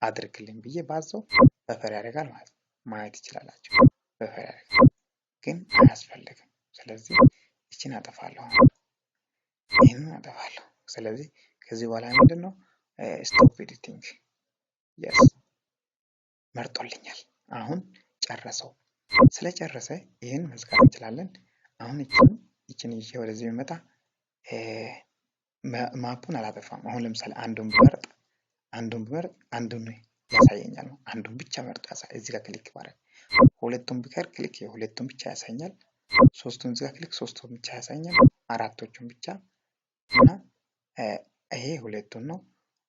አድርግልኝ ብዬ ባዘው buffer ያደርጋል ማለት ነው። ማየት ይችላላችሁ። Buffer ያደርጋል፣ ግን አያስፈልግም። ስለዚህ ይችን አጠፋለሁ፣ ይህንን አጠፋለሁ። ስለዚህ ከዚህ በኋላ ምንድን ነው? Stop editing፣ yes፣ መርጦልኛል። አሁን ጨረሰው። ስለጨረሰ ይህን መዝጋት እንችላለን። አሁን ይችን ይዤ ወደዚህ የሚመጣ map ኡን አላጠፋም። አሁን ለምሳሌ አንዱን ብመርጥ አንዱን ያሳየኛል ነው። አንዱን ብቻ መርጦ ያሳይ። እዚህ ጋር click ባረግ፣ ሁለቱን ብከር click ሁለቱን ብቻ ያሳኛል። ሶስቱን እዚህ ጋር click ሶስቱን ብቻ ያሳኛል። አራቶቹን ብቻ እና ይሄ ሁለቱን ነው።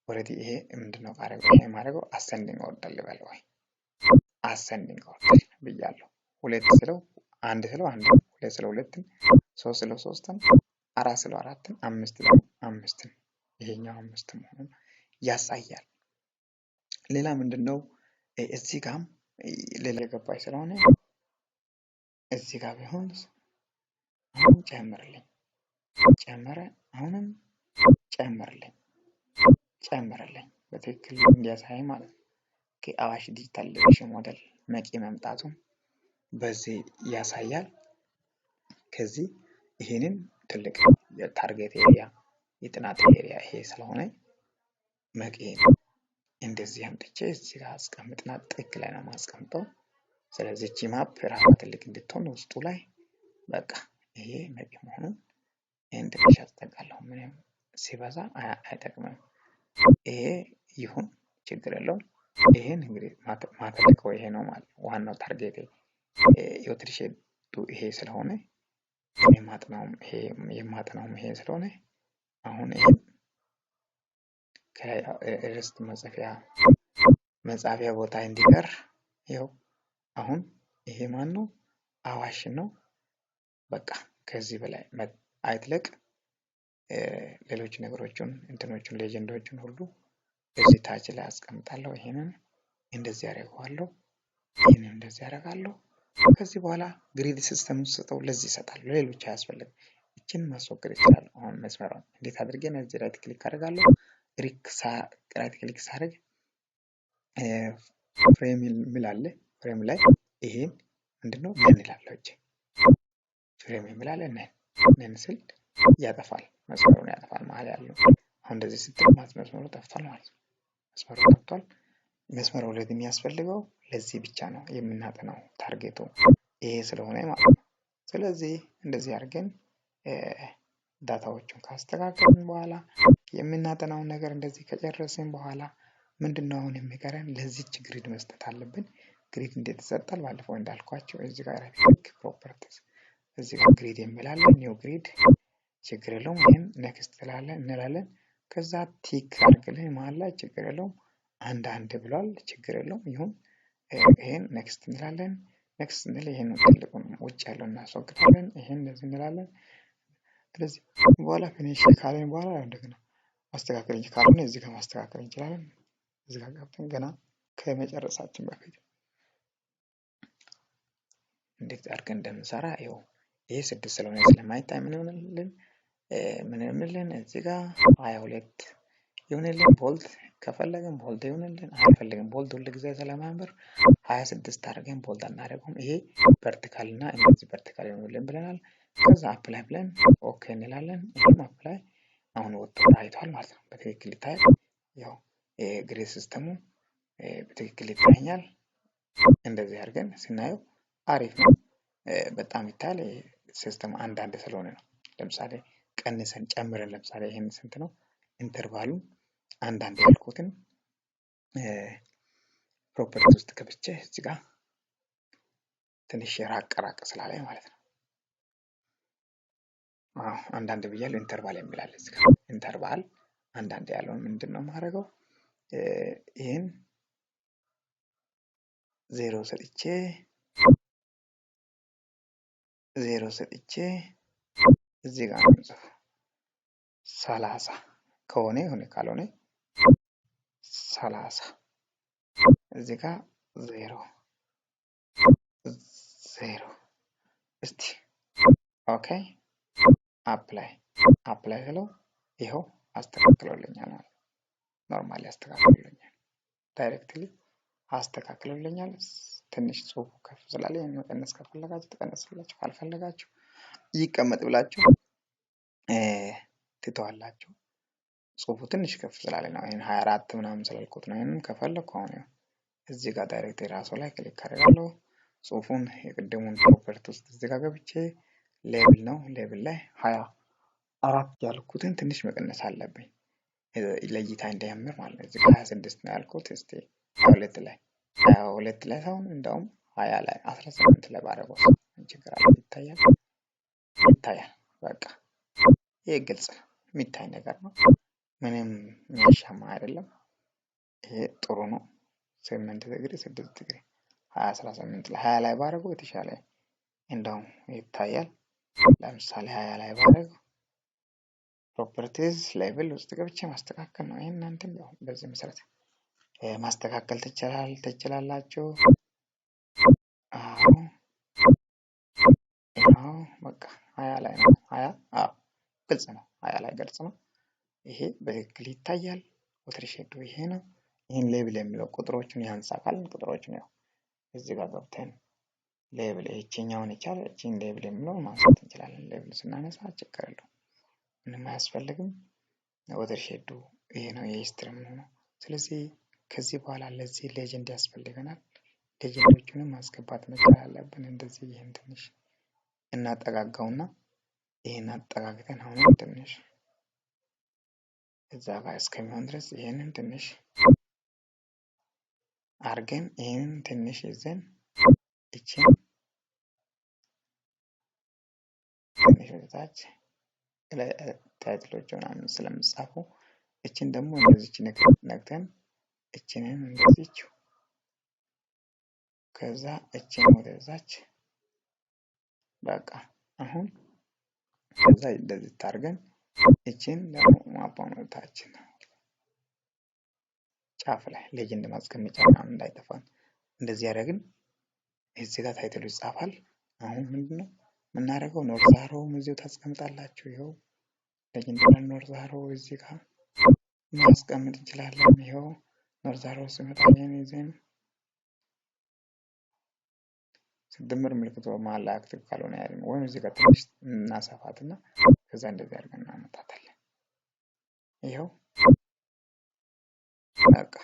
Already ይሄ ምንድነው ማድረገው? ይሄ ማድረገው ascending order ልበለው ወይ ascending order ብያለሁ። ሁለት ስለው አንድ ስለው አንድ፣ ሁለት ስለው ሁለትን፣ ሶስት ስለው ሶስትን፣ አራት ስለው አራትን፣ አምስት ስለው አምስትን፣ ይሄኛው አምስት መሆኑን ያሳያል። ሌላ ምንድን ነው? እዚህ ጋም ሌላ የገባች ስለሆነ እዚህ ጋር ቢሆን አሁን ጨምርልኝ፣ ጨመረ። አሁንም ጨምርልኝ፣ ጨምርልኝ፣ በትክክል እንዲያሳይ ማለት ነው። አዋሽ digital elevation model መቂ መምጣቱን በዚህ ያሳያል። ከዚህ ይሄንን ትልቅ የ target area፣ የጥናት area ይሄ ስለሆነ መቂ እንደዚህ አምጥቼ እዚህ ጋር አስቀምጥና ጥግ ላይ ነው የማስቀምጠው። ስለዚህ እቺ map ራሷ ትልቅ እንድትሆን ውስጡ ላይ በቃ ይሄ መቂ መሆኑን ይህን ትንሽ አስጠጋለሁ። ምንም ሲበዛ አይጠቅምም። ይሄ ይሁን፣ ችግር የለውም። ይሄን እንግዲህ ማተልቀው ይሄ ነው ማለት ነው። ዋናው target ኤ የ watershed ኡ ይሄ ስለሆነ የማጥናውም ይሄ ስለሆነ አሁን ይሄን ከላይ ርዕስት መጻፊያ ቦታ እንዲቀር ይኸው አሁን ይሄ ማን ነው? አዋሽ ነው። በቃ ከዚህ በላይ አይትለቅ። ሌሎች ነገሮችን እንትኖቹን legend ኦችን ሁሉ እዚህ ታች ላይ አስቀምጣለሁ። ይሄንን እንደዚህ ያደርገዋለሁ። ይሄንን እንደዚህ ያደርጋለሁ። ከዚህ በኋላ grid system ስጠው ለዚህ ይሰጣል፣ ለሌሎች አያስፈልግም። ይችን ማስወገድ ይችላል። አሁን መስመሯን እንዴት አድርጌ ነው? እዚህ right click አደርጋለሁ። Right click ሳደርግ frame የሚል አለ። Frame ላይ ይሄን ምንድነው none እላለሁ። እጄ frame የሚል አለ። None፣ none ስል ያጠፋል፣ መስመሩን ያጠፋል። መሀል ያለው አሁን እንደዚህ ስትል መስመሩ ጠፍቷል ማለት ነው። መስመሩ ጠፍቷል። መስመር already የሚያስፈልገው ለዚህ ብቻ ነው፣ የምናጠናው target ኡ ይሄ ስለሆነ ማለት ነው። ስለዚህ እንደዚህ አድርገን data ዎቹን ካስተካከልን በኋላ፣ የምናጠናውን ነገር እንደዚህ ከጨረስን በኋላ ምንድን ነው አሁን የሚቀረን? ለዚች grid መስጠት አለብን። Grid እንዴት ይሰጣል? ባለፈው እንዳልኳቸው እዚህ ጋር right click፣ properties፣ እዚህ ጋር grid የሚል አለ። New grid፣ ችግር የለውም። ይህን next እንላለን። ከዛ tick አድርግልን መሀል ላይ፣ ችግር የለውም። አንድ አንድ ብሏል፣ ችግር የለውም፣ ይሁን። ይሄን next እንላለን። Next ስንል ይሄን ትልቁን ውጭ ያለውን እናስወግዳለን። ይሄን እንደዚህ እንላለን። ስለዚህ በኋላ finish ካለን በኋላ እንደገና ማስተካከል ካልሆነ እዚህ ጋር ማስተካከል እንችላለን። እዚህ ጋር ገብተን ገና ከመጨረሳችን በፊት እንዴት አድርገን እንደምንሰራ ይኸው፣ ይሄ 6 ስለሆነ ስለማይታይ ምን ይሆንልን? ምን ይሆንልን? እዚህ ጋር 22 ይሁንልን። Bold ከፈለግን bold ይሁንልን፣ አልፈልግም፣ bold ሁል ጊዜ ስለማያምር 26 አድርገን bold አናደርገውም። ይሄ vertical እና እንደዚህ vertical ይሆንልን ብለናል። ከዛ apply ብለን okay እንላለን። ይህም apply አሁን ወጥቶ ታይቷል ማለት ነው። በትክክል ይታያል። ያው grid system ኡ በትክክል ይታየኛል። እንደዚህ አድርገን ስናየው አሪፍ ነው። በጣም ይታያል። System አንዳንድ ስለሆነ ነው። ለምሳሌ ቀንሰን ጨምረን፣ ለምሳሌ ይህን ስንት ነው interval ኡ አንዳንድ ያልኩትን property ውስጥ ገብቼ እዚህ ጋር ትንሽ ራቅ ራቅ ስላለ ማለት ነው። አዎ፣ አንዳንድ ብያለሁ። Interval የሚላል እዚህ ጋር፣ interval አንዳንድ ያለውን ምንድን ነው የማደርገው? ይህን 0 ሰጥቼ፣ 0 ሰጥቼ እዚህ ጋር ነው የምጽፈው። 30 ከሆነ የሆነ፣ ካልሆነ 30፣ እዚህ ጋር 0 0። እስቲ okay፣ apply፣ apply ስለው ይኸው አስተካክሎልኛል ማለት ነው። Normally አስተካክሎልኛል። Directly አስተካክሎልኛል። ትንሽ ጽሁፉ ከፍ ስላለ መቀነስ ከፈለጋችሁ ትቀነስላችሁ፣ ካልፈለጋችሁ ይቀመጥ ብላችሁ ትተዋላችሁ። ጽሁፉ ትንሽ ከፍ ስላለ ነው። ይሄን 24 ምናምን ስላልኩት ነው። ይሄንን ከፈለኩ አሁን እዚህ ጋር direct ራሱ ላይ click አደርጋለሁ። ጽሁፉን የቅድሙን property ውስጥ እዚህ ጋር ገብቼ label ነው፣ label ላይ 24 ያልኩትን ትንሽ መቀነስ አለብኝ ለእይታ እንዲያምር ማለት ነው። እዚህ ጋር 26 ነው ያልኩት። እስቲ 22 ላይ፣ 22 ላይ ሳይሆን እንደውም 20 ላይ፣ 18 ላይ ባደረገው ችግር አለ? ይታያል፣ ይታያል። በቃ ይህ ግልጽ ነው፣ የሚታይ ነገር ነው። ምንም የሚያሻማ አይደለም። ይሄ ጥሩ ነው። 8 ዲግሪ፣ 6 ዲግሪ፣ 20፣ 18 ላይ፣ 20 ላይ ባደረገው የተሻለ እንደውም ይታያል። ለምሳሌ 20 ላይ ባደረገው properties label ውስጥ ገብቼ ማስተካከል ነው። ይህን እናንተም ያው በዚህ መሰረት ማስተካከል ትችላላችሁ። አዎ አዎ፣ በቃ 20 ላይ ነው። 20፣ አዎ፣ ግልጽ ነው። 20 ላይ ግልጽ ነው። ይሄ በትክክል ይታያል። Watershed ኡ ይሄ ነው። ይህን label የሚለው ቁጥሮቹን ያንሳካል። ቁጥሮቹን ያው እዚህ ጋር ገብተን label ይችኛውን ይቻል እቺን label የሚለው ማንሳት እንችላለን። Label ስናነሳ ችግር የለውም፣ ምንም አያስፈልግም። Watershed ኡ ይሄ ነው፣ የ stream ነው። ስለዚህ ከዚህ በኋላ ለዚህ legend ያስፈልገናል። Legend ኦቹንም ማስገባት መቻል አለብን። እንደዚህ ይህን ትንሽ እናጠጋጋውና ይህን አጠጋግተን አሁንም ትንሽ እዛ ጋር እስከሚሆን ድረስ ይህንን ትንሽ አርገን ይህንን ትንሽ ይዘን እችን ትንሽ ወደታች title ኦች ምናምን ስለምጻፉ እችን ደግሞ እንደዚች ነክተን እችንን እንደዚች፣ ከዛ እችን ወደዛች፣ በቃ አሁን ከዛ እንደዚህ ታርገን እችን ደግሞ map ኧን ወደታችን ጫፍ ላይ legend ማስቀመጫ ምናምን እንዳይጠፋን እንደዚህ ያደረግን እዚህ ጋር title ኡ ይጻፋል። አሁን ምንድነው የምናደርገው? North arrow ም እዚሁ ታስቀምጣላችሁ። ይኸው legend ላይ north arrow እዚህ ጋር ማስቀመጥ እንችላለን። ይኸው north arrow ሲመጣ ይሄን ይዘን ስድምር ምልክቱ መሀል ላይ active ካልሆነ ያለ ወይም እዚህ ጋር ትንሽ እናሰፋትና ከዛ እንደዚህ አድርገን እናመጣታለን። ይኸው በቃ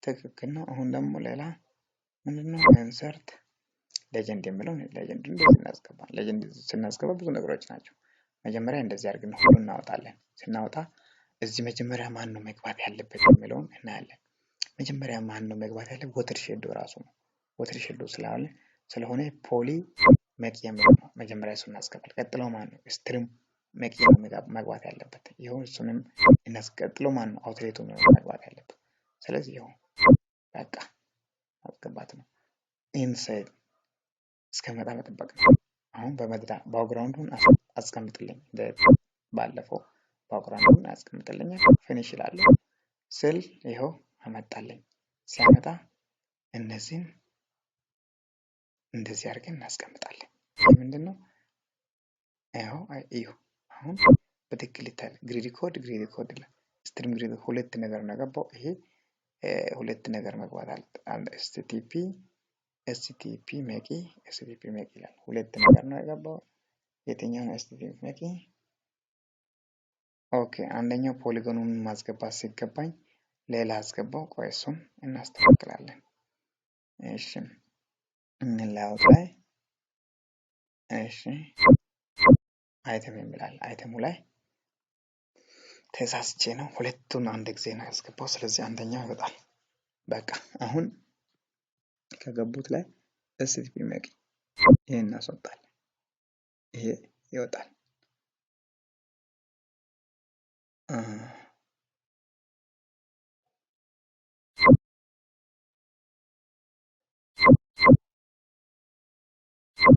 ትክክል ነው። አሁን ደግሞ ሌላ ምንድነው? Insert legend የሚለው legend እንደዚህ እናስገባ። Legend ስናስገባ ብዙ ነገሮች ናቸው። መጀመሪያ እንደዚህ አድርገን ሁሉ እናወጣለን። ስናወጣ እዚህ መጀመሪያ ማን ነው መግባት ያለበት የሚለውን እናያለን። መጀመሪያ ማን ነው መግባት ያለበት? Watershed ኡ ራሱ ነው። Watershed ኡ ስለሆነ ፖሊ መቂ የሚለው ነው። መጀመሪያ እሱን እናስገባል። ቀጥሎ ማን ነው? Stream መቂ ነው መግባት ያለበት። ይኸው እሱንም እናስቀጥሎ ማን ነው? Outlet ኡ ነው መግባት ያለበት። ስለዚህ ይኸው በቃ ማስገባት ነው። Inside እስከመጣ መጠበቅ ነው። አሁን በመድራ background ኡን አስቀምጥልኝ፣ ባለፈው Background ኡን ያስቀምጥልኛል። Finish እላለሁ ስል ይኸው አመጣልኝ። ሲያመጣ እነዚህን እንደዚህ አድርገን እናስቀምጣለን። ይህ ምንድን ነው? ይኸው እዩ። አሁን በትክክል ይታያል። Grid code፣ grid code ይላል። Stream grid ሁለት ነገር ነው የገባው። ይሄ ሁለት ነገር መግባት አለ። STP፣ STP መቂ፣ STP መቂ ይላል። ሁለት ነገር ነው የገባው። የትኛው ነው STP መቂ? Okay፣ አንደኛው polygon ኑን ማስገባት ሲገባኝ ሌላ አስገባው። ቆይ እሱን እናስተካክላለን። እሺ፣ layout ላይ፣ እሺ፣ item የሚላል item ኡ ላይ ተሳስቼ ነው። ሁለቱን አንድ ጊዜ ነው ያስገባው። ስለዚህ አንደኛው ይወጣል። በቃ አሁን ከገቡት ላይ STP መቂ ይሄን እናስወጣለን። ይሄ ይወጣል።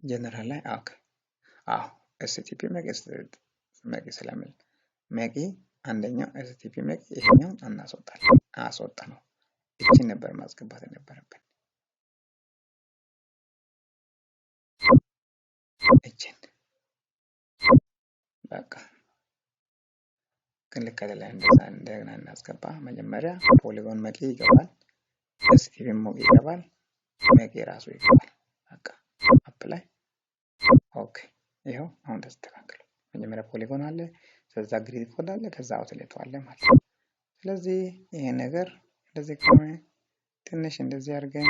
ጀነራል ላይ፣ okay፣ አዎ፣ STP መቂ መቂ ስለሚል መቂ አንደኛው STP መቂ ይሄኛውን እናስወጣለን። አስወጣ ነው። እቺን ነበር ማስገባት የነበረብን። እችን በቃ ግን ልክ አይደለም። እንደዛ እንደገና እናስገባ። መጀመሪያ polygon መቂ ይገባል። STP መቂ ይገባል። መቂ ራሱ ይገባል። በቃ apply፣ okay። ይኸው አሁን ተስተካከለ። መጀመሪያ polygon አለ፣ ከዛ grid code አለ፣ ከዛ outlet ኡ አለ ማለት ነው። ስለዚህ ይሄ ነገር እንደዚህ ከሆነ ትንሽ እንደዚህ አድርገን፣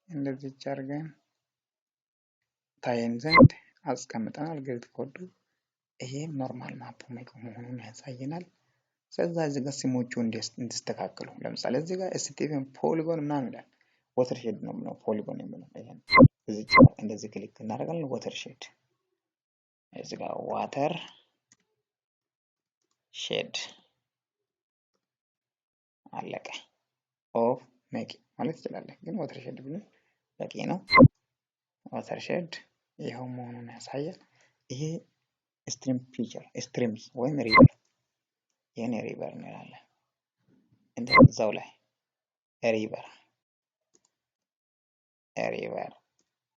እንደዚህ አድርገን ታየን ዘንድ አስቀምጠናል። Grid code ኡ ይሄ normal map ኡ መሆኑን ያሳየናል። ስለዛ እዚህ ጋር ስሞቹ እንዲስተካከሉ ለምሳሌ እዚህ ጋር STP polygon ምናምን ይላል። Watershed ነው ነው polygon የሚለው ይሄን እዚህ እንደዚህ click እናደርጋለን። Watershed እዚህ ጋር watershed አለቀ። Of መቂ ማለት ይችላለን፣ ግን watershed ብንል በቂ ነው። Watershed ይኸው መሆኑን ያሳያል። ይሄ stream feature፣ streams ወይም river፣ ይህን river እንላለን። እንደዛው ላይ river፣ river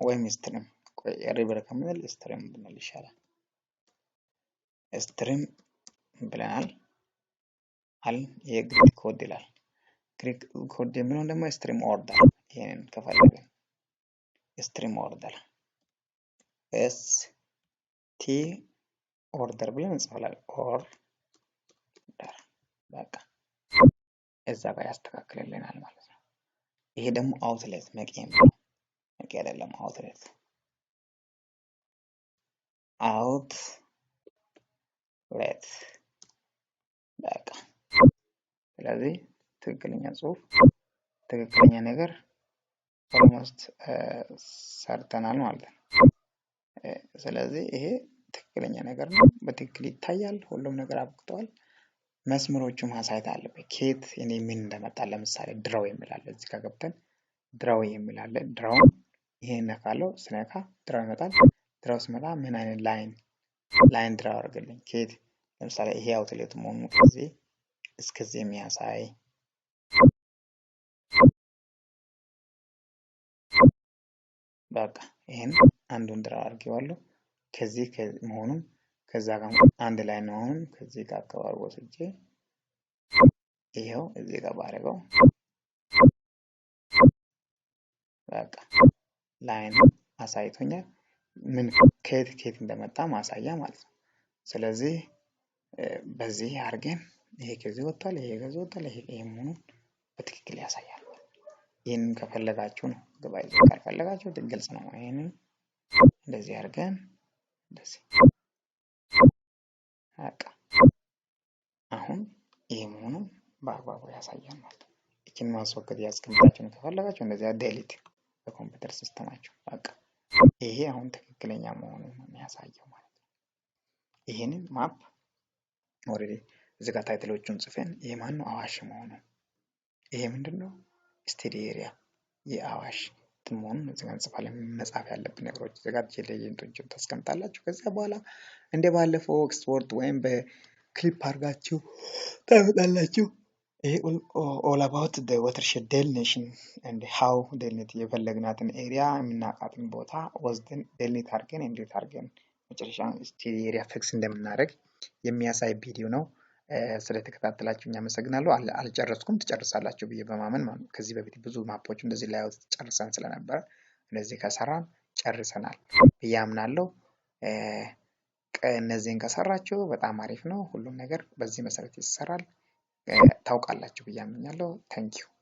ወይም stream፣ river ከምንል stream ብንል ይሻላል። Stream ብለናል። አል የ grid code ይላል። Grid code የሚለውን ደግሞ stream order፣ ይሄንን ከፈለግን stream order፣ ST order ብለን እንጽፋለን። Order በቃ እዛ ጋር ያስተካክልልናል ማለት ነው። ይሄ ደግሞ outlet መቂ የሚለው መቂ አይደለም፣ outlet፣ outlet በቃ። ስለዚህ ትክክለኛ ጽሁፍ፣ ትክክለኛ ነገር almost ሰርተናል ማለት ነው። ስለዚህ ይሄ ትክክለኛ ነገር ነው። በትክክል ይታያል። ሁሉም ነገር አብቅተዋል። መስመሮቹ ማሳየት አለበት። ከየት እኔ ምን እንደመጣ ለምሳሌ draw የሚል አለ። እዚህ ጋር ገብተን draw የሚል አለ። Draw ን ይሄን ነካለው። ስነካ draw ይመጣል። Draw ስመጣ ምን አይነት line draw አድርግልኝ፣ ከየት፣ ለምሳሌ ይሄ outlet መሆኑ ከዚህ እስከዚህ የሚያሳይ። በቃ ይሄን አንዱን draw አድርጌዋለሁ። ከዚህ መሆኑን ከዛ ጋር አንድ ላይ ነው። አሁንም ከዚህ ጋር አካባቢ ወስጄ ይኸው እዚህ ጋር ባደረገው በቃ line አሳይቶኛል። ምን ከየት ከየት እንደመጣ ማሳያ ማለት ነው። ስለዚህ በዚህ አድርገን ይሄ ከዚህ ወጥቷል፣ ይሄ ከዚህ ወጥቷል፣ ይሄ መሆኑን በትክክል ያሳያል። ይህንን ከፈለጋችሁ ነው ግባ፣ ካልፈለጋችሁ ግልጽ ነው። ይሄንን እንደዚህ አድርገን እንደዚህ በቃ አሁን ይሄ መሆኑን በአግባቡ ያሳያል ማለት ነው። ይችን ማስወገድ ያስቀምጣችሁ ከፈለጋችሁ እንደዚያ delete በኮምፒውተር system ኣችሁ፣ በቃ ይሄ አሁን ትክክለኛ መሆኑን ነው የሚያሳየው ማለት ነው። ይሄንን map already እዚህ ጋር title ኦቹን ጽፈን ይሄ ማን ነው፣ አዋሽ መሆኑ፣ ይሄ ምንድን ነው፣ study area የአዋሽ መሆኑን እዚህ ጋር እንጽፋለን። መጻፍ ያለብን ነገሮች እዚህ ጋር legend ኦችን ታስቀምጣላችሁ። ከዚያ በኋላ እንደ ባለፈው ኤክስፖርት ወይም ክሊፕ አድርጋችሁ ታመጣላችሁ። ይሄ all about watershed delineation and how delineate የፈለግናትን area የምናውቃትን ቦታ ወስደን delineate አድርገን እንዴት አድርገን መጨረሻ study area fix እንደምናደርግ የሚያሳይ ቪዲዮ ነው። ስለተከታተላችሁኝ አመሰግናለሁ። አልጨረስኩም፣ ትጨርሳላችሁ ብዬ በማመን ማለት ነው። ከዚህ በፊት ብዙ map ኦች እንደዚህ layout ጨርሰን ስለነበረ እንደዚህ ከሰራን ጨርሰናል ብዬ አምናለሁ። እነዚህን ከሰራችሁ በጣም አሪፍ ነው። ሁሉም ነገር በዚህ መሰረት ይሰራል። ታውቃላችሁ ብዬ አምኛለሁ። Thank you.